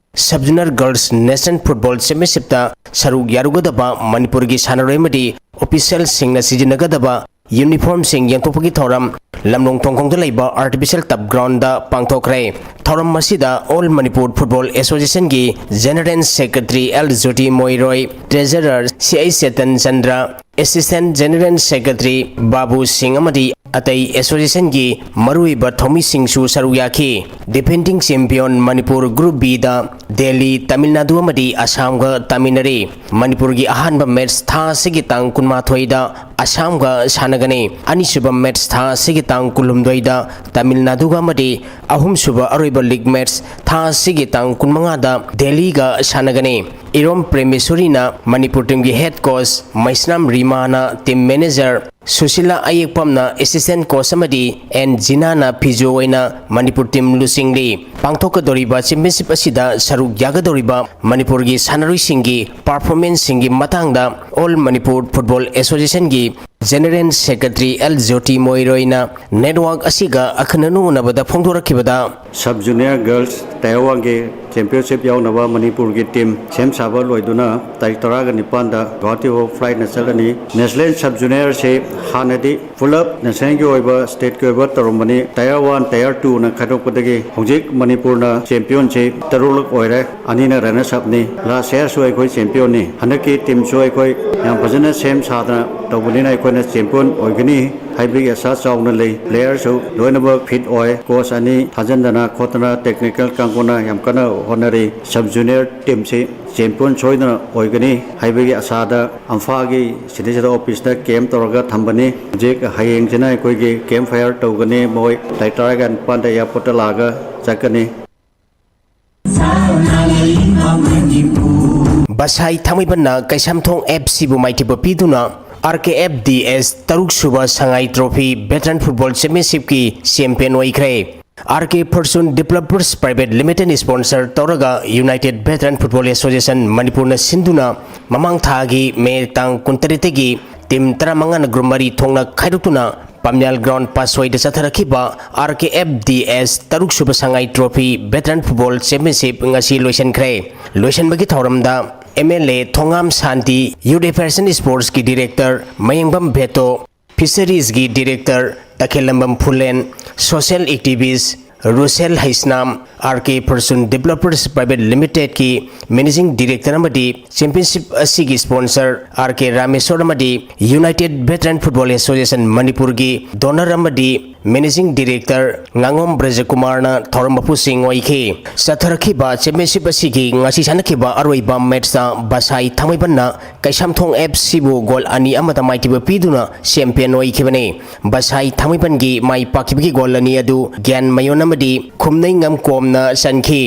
sub zonal girls national football ꯆꯦꯝꯄꯤꯌꯟꯁꯤꯞꯇ ꯁꯔꯨꯛ ꯌꯥꯔꯨꯒꯗꯕ ꯃꯅꯤꯄꯨꯔꯒꯤ ꯁꯥꯟꯅꯔꯣꯏ ꯑꯃꯗꯤ ꯑꯣꯐꯤꯁꯤꯌꯦꯜꯁꯤꯡꯅ ꯁꯤꯖꯤꯟꯅꯒꯗꯕ ꯌꯨꯅꯤꯐꯣꯔꯝꯁꯤꯡ ꯌꯦꯟꯊꯣꯛꯄꯒꯤ ꯊꯧꯔꯝ ꯂꯝꯂꯣꯡ ꯊꯣꯡꯈꯣꯡꯗ ꯂꯩꯕ ꯑꯥꯔꯇꯤꯐꯤꯁꯤꯌꯦꯜ ꯇꯞ ꯒ꯭ꯔꯥꯎꯟꯗ ꯄꯥꯡꯊꯣꯛꯈ꯭ꯔꯦ꯫ ꯊꯧꯔꯝ ꯑꯁꯤꯗ ꯑꯣꯜ ꯃꯅꯤꯄꯨꯔ ꯐꯨꯠꯕꯣꯜ ꯑꯦꯁꯣꯁꯤꯌꯦꯁꯟꯒꯤ general secretary L Jyoti Moiroi, treasurer C H Chetan Chandra, assistant general secretary Babu Singh ꯑꯃꯗꯤ ꯑꯇꯩ ꯑꯦꯁꯣꯁꯤꯌꯦꯁꯟꯒꯤ ꯃꯔꯨꯑꯣꯏꯕ ꯊꯧꯃꯤꯁꯤꯡꯁꯨ ꯁꯔꯨꯛ ꯌꯥꯈꯤ꯫ ꯗꯤꯐꯦꯟꯗꯤꯡ ꯆꯦꯝꯄꯤꯌꯟ ꯃꯅꯤꯄꯨꯔ ꯒ꯭ꯔꯨꯞ ꯕꯤꯗ ꯗꯦꯜꯂꯤ, ꯇꯥꯃꯤꯜ ꯅꯥꯗꯨ ꯑꯃꯗꯤ ꯑꯁꯥꯝꯒ ꯇꯥꯃꯤꯟꯅꯔꯤ꯫ ꯃꯅꯤꯄꯨꯔꯒꯤ ꯑꯍꯥꯟꯕ ꯃꯦꯠꯆ ꯊꯥ ꯑꯁꯤꯒꯤ ꯇꯥꯡ ꯀꯨꯟꯃꯥꯊꯣꯏꯗ ꯑꯁꯥꯝꯒ ꯁꯥꯟꯅꯒꯅꯤ꯫ ꯑꯅꯤꯁꯨꯕ ꯃꯦꯠꯆ ꯊꯥ ꯑꯁꯤꯒꯤ ꯇꯥꯡ ꯀꯨꯟꯍꯨꯝꯗꯣꯏꯗ ꯇꯥꯃꯤꯜ ꯅꯥꯗꯨꯒ ꯑꯃꯗꯤ ꯑꯍꯨꯝꯁꯨꯕ ꯑꯔꯣꯏꯕ ꯂꯤꯒ ꯃꯦꯠꯆ ꯊꯥ ꯑꯁꯤꯒꯤ ꯇꯥꯡ ꯀꯨꯟꯃꯉꯥꯗ ꯗꯦꯜꯂꯤꯒ ꯁꯥꯟꯅꯒꯅꯤ꯫ ꯏꯔꯣꯝ ꯄ꯭ꯔꯦꯃꯦꯁꯣꯔꯤꯅ ꯃꯅꯤꯄꯨꯔ ꯇꯤꯝꯒꯤ ꯍꯦꯗ ꯀꯣꯆ, ꯃꯩꯁꯅꯥꯝ ꯔꯤꯃꯥꯅ ꯇꯤꯝ ꯃꯦꯅꯦꯖꯔ, ꯁꯨꯁꯤꯂꯥ ꯑꯌꯦꯛꯄꯝꯅ ꯑꯦꯁꯤꯁꯇꯦꯟꯠ ꯀꯣꯆ ꯑꯃꯗꯤ ꯑꯦꯟ ꯖꯤꯅꯥꯅ ꯐꯤꯖꯤꯑꯣ ꯑꯣꯏꯅ ꯃꯅꯤꯄꯨꯔ ꯇꯤꯝ ꯂꯨꯆꯤꯡꯂꯤ꯫ ꯄꯥꯡꯊꯣꯛꯀꯗꯧꯔꯤꯕ ꯆꯦꯝꯄꯤꯌꯟꯁꯤꯞ ꯑꯁꯤꯗ ꯁꯔꯨꯛ ꯌꯥꯒꯗꯧꯔꯤꯕ ꯃꯅꯤꯄꯨꯔꯒꯤ ꯁꯥꯟꯅꯔꯣꯏꯁꯤꯡꯒꯤ ꯄꯔꯐꯣꯔꯃꯦꯟꯁꯁꯤꯡꯒꯤ ꯃꯇꯥꯡꯗ ꯑꯣꯜ ꯃꯅꯤꯄꯨꯔ ꯐꯨꯠꯕꯣꯜ ꯑꯦꯁꯣꯁꯤꯌꯦꯁꯟꯒꯤ ꯖꯦꯅꯔꯦꯜ ꯁꯦꯀ꯭ꯔꯦꯇꯔꯤ ꯑꯦꯜ ꯖꯣꯇꯤ ꯃꯣꯏꯔꯣꯏꯅ ꯅꯦꯠꯋꯥꯔꯛ ꯑꯁꯤꯒ ꯑꯈꯟꯅꯅ ꯎꯅꯕꯗ ꯐꯣꯡꯗꯣꯔꯛꯈꯤꯕꯗ, ꯁꯕ ꯖꯨꯅꯤꯌꯔ ꯒꯔꯜꯁ ꯇꯥꯏꯌꯔ ꯋꯥꯟꯒꯤ ꯆꯦꯝꯄꯤꯌꯟꯁꯤꯞ ꯌꯥꯎꯅꯕ ꯃꯅꯤꯄꯨꯔꯒꯤ ꯇꯤꯝ ꯁꯦꯝ ꯁꯥꯕ ꯂꯣꯏꯗꯨꯅ ꯇꯥꯔꯤꯛ ꯇꯔꯥꯒ ꯅꯤꯄꯥꯟꯗ ꯒꯨꯋꯥꯍꯥꯇꯤ ꯐꯥꯎ ꯐ꯭ꯂꯥꯏꯠꯅ ꯆꯠꯂꯅꯤ꯫ ꯅꯦꯁꯅꯦꯜ ꯁꯕ ꯖꯨꯅꯤꯌꯔꯁꯤ ꯍꯥꯟꯅꯗꯤ ꯄꯨꯂꯞ ꯅꯦꯁꯅꯦꯜꯒꯤ ꯑꯣꯏꯕ ꯁ꯭ꯇꯦꯠꯀꯤ ꯑꯣꯏꯕ ꯇꯧꯔꯝꯕꯅꯤ꯫ ꯇꯥꯏꯌꯔ ꯋꯥꯟ, ꯇꯥꯏꯌꯔ ꯇꯨꯅ ꯈꯥꯏꯗꯣꯛꯄꯗꯒꯤ ꯍꯧꯖꯤꯛ ꯃꯅꯤꯄꯨꯔꯅ ꯆꯦꯝꯄꯤꯌꯟꯁꯤ ꯇꯔꯨꯛꯂꯛ ꯑꯣꯏꯔꯦ, ꯑꯅꯤꯅ ꯔꯅꯔꯁ ꯑꯞꯅꯤ꯫ ꯂꯥꯁ ꯌꯔꯁꯨ ꯑꯩꯈꯣꯏ ꯆꯦꯝꯄꯤꯌꯟꯅꯤ꯫ ꯍꯟꯗꯛꯀꯤ ꯇꯤꯝꯁꯨ ꯑꯩꯈꯣꯏ ꯌꯥꯝ ꯐꯖꯅ ꯁꯦꯝ ꯁꯥꯗꯅ ꯇꯧꯕꯅꯤꯅ ꯑꯩꯈꯣꯏꯅ ꯆꯦꯝꯄꯤꯌꯟ ꯑꯣꯏꯒꯅꯤ꯫ ꯍꯥꯏꯕꯒꯤ ꯑꯁꯥ ꯆꯥꯎꯅ ꯂꯩ꯫ ꯄ꯭ꯂꯦꯌꯔꯁꯨ ꯂꯣꯏꯅꯃꯛ ꯐꯤꯠ ꯑꯣꯏ꯫ ꯀꯣꯆ ꯑꯅꯤ ꯊꯥꯖꯤꯟꯗꯅ ꯈꯣꯠꯇꯅ ꯇꯦꯛꯅꯤꯀꯦꯜ ꯀꯥꯡꯕꯨꯅ ꯌꯥꯝ ꯀꯟꯅ ꯍꯣꯠꯅꯔꯤ꯫ ꯁꯕ ꯖꯨꯅꯤꯌꯔ ꯇꯤꯝꯁꯤ ꯆꯦꯝꯄꯤꯌꯟ ꯁꯣꯏꯗꯅ ꯑꯣꯏꯒꯅꯤ ꯍꯥꯏꯕꯒꯤ ꯑꯁꯥꯗ ꯑꯝꯐꯥꯒꯤ ꯁꯤꯇꯤꯖꯦꯟ ꯑꯣꯐꯤꯁꯇ ꯀꯦꯝ ꯇꯧꯔꯒ ꯊꯝꯕꯅꯤ꯫ ꯍꯧꯖꯤꯛ ꯍꯌꯦꯡꯁꯤꯅ ꯑꯩꯈꯣꯏꯒꯤ ꯀꯦꯝ ꯐꯥꯏꯌꯔ ꯇꯧꯒꯅꯤ꯫ ꯃꯣꯏ ꯇꯥꯔꯤꯛ ꯇꯔꯥꯒ ꯅꯤꯄꯥꯟꯗ ꯑꯦꯌꯥꯔꯄꯣꯔꯠꯇ ꯂꯥꯛꯑꯒ ꯆꯠꯀꯅꯤ꯫ ꯕꯁꯥꯏ ꯊꯥꯡꯃꯩꯕꯟꯅ ꯀꯩꯁꯥꯝꯊꯣꯡ ꯑꯦꯐ ꯁꯤꯕꯨ ꯃꯥꯏꯊꯤꯕ ꯄꯤꯗꯨꯅ R K F D S ꯇꯔꯨꯛ ꯁꯨꯕ Sangai trophy veteran football ꯆꯦꯝꯄꯤꯌꯟꯁꯤꯞꯀꯤ champion ꯑꯣꯏꯈ꯭ꯔꯦ꯫ R K Fortune Developers private limited sponsor ꯇꯧꯔꯒ ꯌꯨꯅꯥꯏꯇꯦꯗ ꯚꯦꯇꯔꯟ ꯐꯨꯠꯕꯣꯜ ꯑꯦꯁꯣꯁꯤꯌꯦꯁꯟ ꯃꯅꯤꯄꯨꯔꯅ ꯁꯤꯟꯗꯨꯅ ꯃꯃꯥꯡ ꯊꯥꯒꯤ ꯃꯦ ꯇꯥꯡ ꯀꯨꯟꯇꯔꯦꯠꯇꯒꯤ ꯇꯤꯝ ꯇꯔꯥꯃꯉꯥꯅ ꯒ꯭ꯔꯨꯞ ꯃꯔꯤ ꯊꯣꯛꯅ ꯈꯥꯏꯗꯣꯛꯇꯨꯅ ꯄꯥꯝꯌꯥꯜ ꯒ꯭ꯔꯥꯎꯟ ꯄꯥꯁꯣꯏꯗ ꯆꯠꯊꯔꯛꯈꯤꯕ R K F D S ꯇꯔꯨꯛ ꯁꯨꯕ Sangai trophy veteran football championship ꯉꯁꯤ ꯂꯣꯏꯁꯤꯟꯈ꯭ꯔꯦ꯫ ꯂꯣꯏꯁꯤꯟꯕꯒꯤ ꯊꯧꯔꯝꯗ M L A Thongam Shanti, youth affairs and ꯁ꯭ꯄꯣꯔꯠꯁꯀꯤ ꯗꯤꯔꯦꯛꯇꯔ ꯃꯌꯦꯡꯕꯝ ꯚꯦꯇꯣ, ꯐꯤꯁꯔꯤꯖꯒꯤ director Takhellambam Phulen, social activist Russell Heisnam, R K Fortune Developers Private ꯂꯤꯃꯤꯇꯦꯗꯀꯤ ꯃꯦꯅꯦꯖꯤꯡ ꯗꯤꯔꯦꯛꯇꯔ ꯑꯃꯗꯤ ꯆꯦꯝꯄꯤꯌꯟꯁꯤꯞ ꯑꯁꯤꯒꯤ ꯁ꯭ꯄꯣꯟꯁꯔ ꯑꯥꯔ ꯀꯦ ꯔꯥꯃꯦꯁꯣꯔ ꯑꯃꯗꯤ ꯌꯨꯅꯥꯏꯇꯦꯗ ꯚꯦꯇꯔꯟ ꯐꯨꯠꯕꯣꯜ ꯑꯦꯁꯣꯁꯤꯌꯦꯁꯟ ꯃꯅꯤꯄꯨꯔꯒꯤ ꯗꯣꯅꯔ ꯑꯃꯗꯤ ꯃꯦꯅꯦꯖꯤꯡ ꯗꯤꯔꯦꯛꯇꯔ ꯉꯥꯉꯣꯝ ꯕ꯭ꯔꯖꯀꯨꯃꯥꯔꯅ ꯊꯧꯔꯝ ꯃꯄꯨꯁꯤꯡ ꯑꯣꯏꯈꯤ꯫ ꯆꯠꯊꯔꯛꯈꯤꯕ ꯆꯦꯝꯄꯤꯌꯟꯁꯤꯞ ꯑꯁꯤꯒꯤ ꯉꯁꯤ ꯁꯥꯟꯅꯈꯤꯕ ꯑꯔꯣꯏꯕ ꯃꯦꯠꯁꯇ ꯕꯁꯥꯏ ꯊꯥꯡꯃꯩꯕꯟꯅ ꯀꯩꯁꯥꯝꯊꯣꯡ ꯑꯦꯐ ꯁꯤꯕꯨ ꯒꯣꯜ ꯑꯅꯤ ꯑꯃꯗ ꯃꯥꯏꯊꯤꯕ ꯄꯤꯗꯨꯅ ꯆꯦꯝꯄꯤꯌꯟ ꯑꯣꯏꯈꯤꯕꯅꯤ꯫ ꯕꯁꯥꯏ ꯊꯥꯡꯃꯩꯕꯟꯒꯤ ꯃꯥꯏ ꯄꯥꯛꯈꯤꯕꯒꯤ ꯒꯣꯜ ꯑꯅꯤ ꯑꯗꯨ ꯒ꯭ꯌꯥꯟ ꯃꯌꯣꯟ ꯑꯃꯗꯤ ꯈꯨꯝꯅꯩꯉꯝ ꯀꯣꯝꯅ ꯆꯟꯈꯤ꯫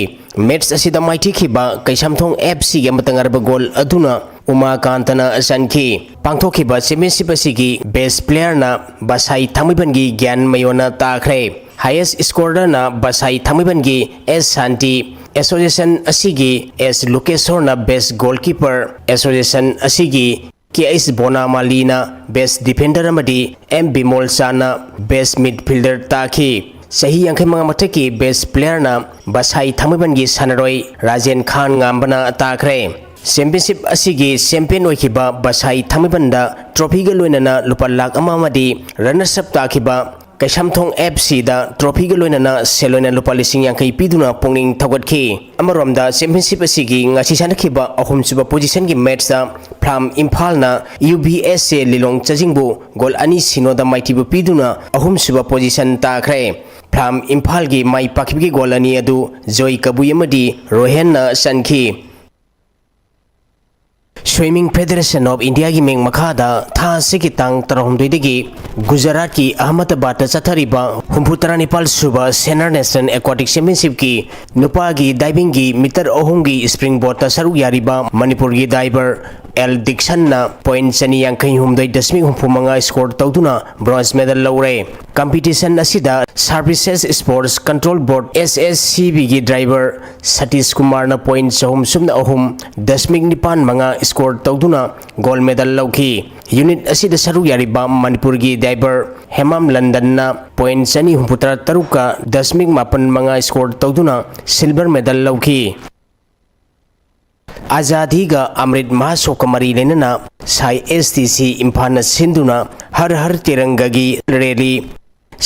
ꯃꯦꯠꯁ ꯑꯁꯤꯗ ꯃꯥꯏꯊꯤꯈꯤꯕ ꯀꯩꯁꯥꯝꯊꯣꯡ ꯑꯦꯐ ꯁꯤꯒꯤ ꯑꯃꯠꯇ ꯉꯥꯏꯔꯕ ꯒꯣꯜ ꯑꯗꯨꯅ ꯎꯃꯥꯀꯥꯟꯇꯅ ꯆꯟꯈꯤ꯫ ꯄꯥꯡꯊꯣꯛꯈꯤꯕ ꯆꯦꯝꯄꯤꯌꯟꯁꯤꯞ ꯑꯁꯤꯒꯤ ꯕꯦꯁ ꯄ꯭ꯂꯦꯌꯔꯅ ꯕꯁꯥꯏ ꯊꯥꯡꯃꯩꯕꯟꯒꯤ ꯒ꯭ꯌꯥꯟ ꯃꯌꯣꯟꯅ ꯇꯥꯈ꯭ꯔꯦ꯫ ꯍꯥꯏꯌꯦꯁ ꯁ꯭ꯀꯣꯔꯔꯅ ꯕꯁꯥꯏ ꯊꯥꯡꯃꯩꯕꯟꯒꯤ ꯑꯦꯁ ꯁꯥꯟꯇꯤ, ꯑꯦꯁꯣꯁꯤꯌꯦꯁꯟ ꯑꯁꯤꯒꯤ ꯑꯦꯁ ꯂꯨꯀꯦꯁꯣꯔꯅ ꯕꯦꯁ ꯒꯣꯜꯀꯤꯄꯔ, ꯑꯦꯁꯣꯁꯤꯌꯦꯁꯟ ꯑꯁꯤꯒꯤ ꯀꯦ ꯑꯩꯆ ꯕꯣꯅꯥꯃꯥꯂꯤꯅ ꯕꯦꯁ ꯗꯤꯐꯦꯟꯗꯔ ꯑꯃꯗꯤ ꯑꯦꯝ ꯕꯤꯃꯣꯜ ꯆꯥꯟꯅ ꯕꯦꯁ ꯃꯤꯗꯐꯤꯜꯗꯔ ꯇꯥꯈꯤ꯫ ꯆꯍꯤ ꯌꯥꯡꯈꯩ ꯃꯉꯥ ꯃꯊꯛꯀꯤ ꯕꯦꯁ ꯄ꯭ꯂꯦꯌꯔꯅ ꯕꯁꯥꯏ ꯊꯥꯡꯃꯩꯕꯟꯒꯤ ꯁꯥꯟꯅꯔꯣꯏ ꯔꯥꯖꯦꯟ ꯈꯥꯟ ꯉꯥꯝꯕꯅ ꯇꯥꯈ꯭ꯔꯦ꯫ ꯆꯦꯝꯄꯤꯌꯟꯁꯤꯞ ꯑꯁꯤꯒꯤ ꯆꯦꯝꯄꯤꯌꯟ ꯑꯣꯏꯈꯤꯕ ꯕꯁꯥꯏ ꯊꯥꯡꯃꯩꯕꯟꯗ ꯇ꯭ꯔꯣꯐꯤꯒ ꯂꯣꯏꯅꯅ ꯂꯨꯄꯥ ꯂꯥꯈ ꯑꯃ ꯑꯃꯗꯤ ꯔꯅꯔꯁ ꯑꯞ ꯇꯥꯈꯤꯕ ꯀꯩꯁꯥꯝꯊꯣꯡ ꯑꯦꯐ ꯁꯤꯗ ꯇ꯭ꯔꯣꯐꯤꯒ ꯂꯣꯏꯅꯅ ꯁꯦꯜ ꯑꯣꯏꯅ ꯂꯨꯄꯥ ꯂꯤꯁꯤꯡ ꯌꯥꯡꯈꯩ ꯄꯤꯗꯨꯅ ꯄꯨꯛꯅꯤꯡ ꯊꯧꯒꯠꯈꯤ꯫ ꯑꯃꯔꯣꯝꯗ, ꯆꯦꯝꯄꯤꯌꯟꯁꯤꯞ ꯑꯁꯤꯒꯤ ꯉꯁꯤ ꯁꯥꯟꯅꯈꯤꯕ ꯑꯍꯨꯝꯁꯨꯕ ꯄꯣꯖꯤꯁꯟꯒꯤ ꯃꯦꯠꯆꯇ ꯐ꯭ꯂꯥꯝ ꯏꯝꯐꯥꯜꯅ ꯌꯨ ꯚꯤ ꯑꯦꯁ ꯑꯦ ꯂꯤꯂꯣꯡ ꯆꯥꯖꯤꯡꯕꯨ ꯒꯣꯜ ꯑꯅꯤ ꯁꯤꯅꯣꯗ ꯃꯥꯏꯊꯤꯕ ꯄꯤꯗꯨꯅ ꯑꯍꯨꯝꯁꯨꯕ ꯄꯣꯖꯤꯁꯟ ꯇꯥꯈ꯭ꯔꯦ꯫ ꯐ꯭ꯂꯥꯝ ꯏꯝꯐꯥꯜꯒꯤ ꯃꯥꯏ ꯄꯥꯛꯈꯤꯕꯒꯤ ꯒꯣꯜ ꯑꯅꯤ ꯑꯗꯨ ꯖꯣꯏ ꯀꯕꯨꯏ ꯑꯃꯗꯤ ꯔꯣꯍꯦꯟꯅ ꯆꯟꯈꯤ꯫ Swimming Federation of Indiaꯒꯤ ꯃꯤꯡ ꯃꯈꯥꯗ ꯊꯥ ꯑꯁꯤꯒꯤ ꯇꯥꯡ ꯇꯔꯥꯍꯨꯝꯗꯣꯏꯗꯒꯤ ꯒꯨꯖꯔꯥꯠꯀꯤ ꯑꯍꯃꯗꯕꯥꯗꯇ ꯆꯠꯊꯔꯤꯕ ꯍꯨꯝꯐꯨ ꯇꯔꯥꯅꯤꯄꯥꯜ ꯁꯨꯕ Senior National Aquatic Championshipꯀꯤ ꯅꯨꯄꯥꯒꯤ divingꯒꯤ ꯃꯤꯇꯔ ꯑꯍꯨꯝꯒꯤ springboardꯇ ꯁꯔꯨꯛ ꯌꯥꯔꯤꯕ ꯃꯅꯤꯄꯨꯔꯒꯤ diver ꯑꯦꯜ ꯗꯤꯛꯁꯟꯅ point ꯆꯅꯤ ꯌꯥꯡꯈꯩ ꯍꯨꯝꯗꯣꯏ ꯗꯁꯃꯤꯛ ꯍꯨꯝꯐꯨ ꯃꯉꯥ score ꯇꯧꯗꯨꯅ bronze medal ꯂꯧꯔꯦ꯫ Competition ꯑꯁꯤꯗ Services Sports Control Board, S S C Bꯒꯤ diver Satish ꯀꯨꯃꯥꯔꯅ point ꯆꯍꯨꯝ ꯁꯨꯞꯅ ꯑꯍꯨꯝ ꯗꯁꯃꯤꯛ ꯅꯤꯄꯥꯟ ꯃꯉꯥ score ꯇꯧꯗꯨꯅ gold medal ꯂꯧꯈꯤ꯫ Unit ꯑꯁꯤꯗ ꯁꯔꯨꯛ ꯌꯥꯔꯤꯕ ꯃꯅꯤꯄꯨꯔꯒꯤ diver ꯍꯦꯃꯥꯝ ꯂꯟꯗꯟꯅ point ꯆꯅꯤ ꯍꯨꯝꯐꯨꯇꯔꯥ ꯇꯔꯨꯛꯀ ꯗꯁꯃꯤꯛ ꯃꯥꯄꯟ ꯃꯉꯥ score ꯇꯧꯗꯨꯅ silver medal ꯂꯧꯈꯤ꯫ ꯑꯖꯥꯗꯤꯒ ꯑꯃ꯭ꯔꯤꯠ ꯃꯍꯥꯁꯣꯛꯀ ꯃꯔꯤ ꯂꯩꯅꯅ ꯁꯥꯏ ꯑꯦꯁ ꯇꯤ ꯁꯤ ꯏꯝꯐꯥꯜꯅ ꯁꯤꯟꯗꯨꯅ ꯍꯔ ꯍꯔ ꯇꯤꯔꯪꯒꯒꯤ rally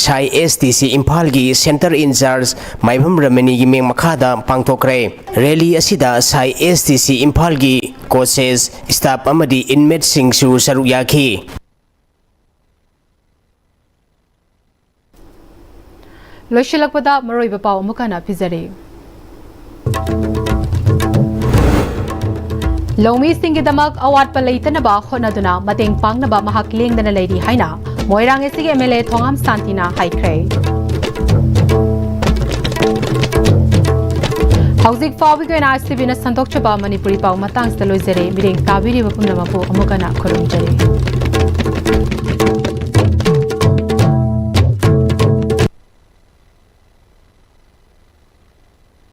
ꯁꯥꯏ ꯑꯦꯁ ꯇꯤ ꯁꯤ ꯏꯝꯐꯥꯜꯒꯤ centre in charge ꯃꯥꯏꯕꯝ ꯔꯃꯅꯤꯒꯤ ꯃꯤꯡ ꯃꯈꯥꯗ ꯄꯥꯡꯊꯣꯛꯈ꯭ꯔꯦ꯫ Rally ꯑꯁꯤꯗ ꯁꯥꯏ ꯑꯦꯁ ꯇꯤ ꯁꯤ ꯏꯝꯐꯥꯜꯒꯤ coaches, staff ꯑꯃꯗꯤ inmateꯁꯤꯡꯁꯨ ꯁꯔꯨꯛ ꯌꯥꯈꯤ꯫ ꯂꯣꯏꯁꯤꯜꯂꯛꯄꯗ ꯃꯔꯨꯑꯣꯏꯕ ꯄꯥꯎ ꯑꯃꯨꯛ ꯍꯟꯅ ꯄꯤꯖꯔꯤ꯫ ꯂꯧꯃꯤꯁꯤꯡꯒꯤꯗꯃꯛ ꯑꯋꯥꯠꯄ ꯂꯩꯇꯅꯕ ꯍꯣꯠꯅꯗꯨꯅ ꯃꯇꯦꯡ ꯄꯥꯡꯅꯕ ꯃꯍꯥꯛ ꯂꯦꯡꯗꯅ ꯂꯩꯔꯤ ꯍꯥꯏꯅ ꯃꯣꯏꯔꯥꯡ ꯑꯦꯁꯤꯒꯤ ꯑꯦꯝ ꯑꯦꯜ ꯑꯦ ꯊꯣꯉꯥꯝ ꯁꯥꯟꯇꯤꯅ ꯍꯥꯏꯈ꯭ꯔꯦ꯫ ꯍꯧꯖꯤꯛ ꯐꯥꯎꯕꯒꯤ ꯑꯣꯏꯅ ꯑꯥꯏ ꯁꯤ ꯕꯤꯅ ꯁꯟꯗꯣꯛꯆꯕ ꯃꯅꯤꯄꯨꯔꯤ ꯄꯥꯎ ꯃꯇꯥꯡꯁꯤꯗ ꯂꯣꯏꯖꯔꯦ꯫ ꯃꯤꯠꯌꯦꯡ ꯇꯥꯕꯤꯔꯤꯕ ꯄꯨꯝꯅꯃꯛꯄꯨ ꯑꯃꯨꯛ ꯍꯟꯅ ꯈꯨꯔꯨꯝꯖꯔꯤ꯫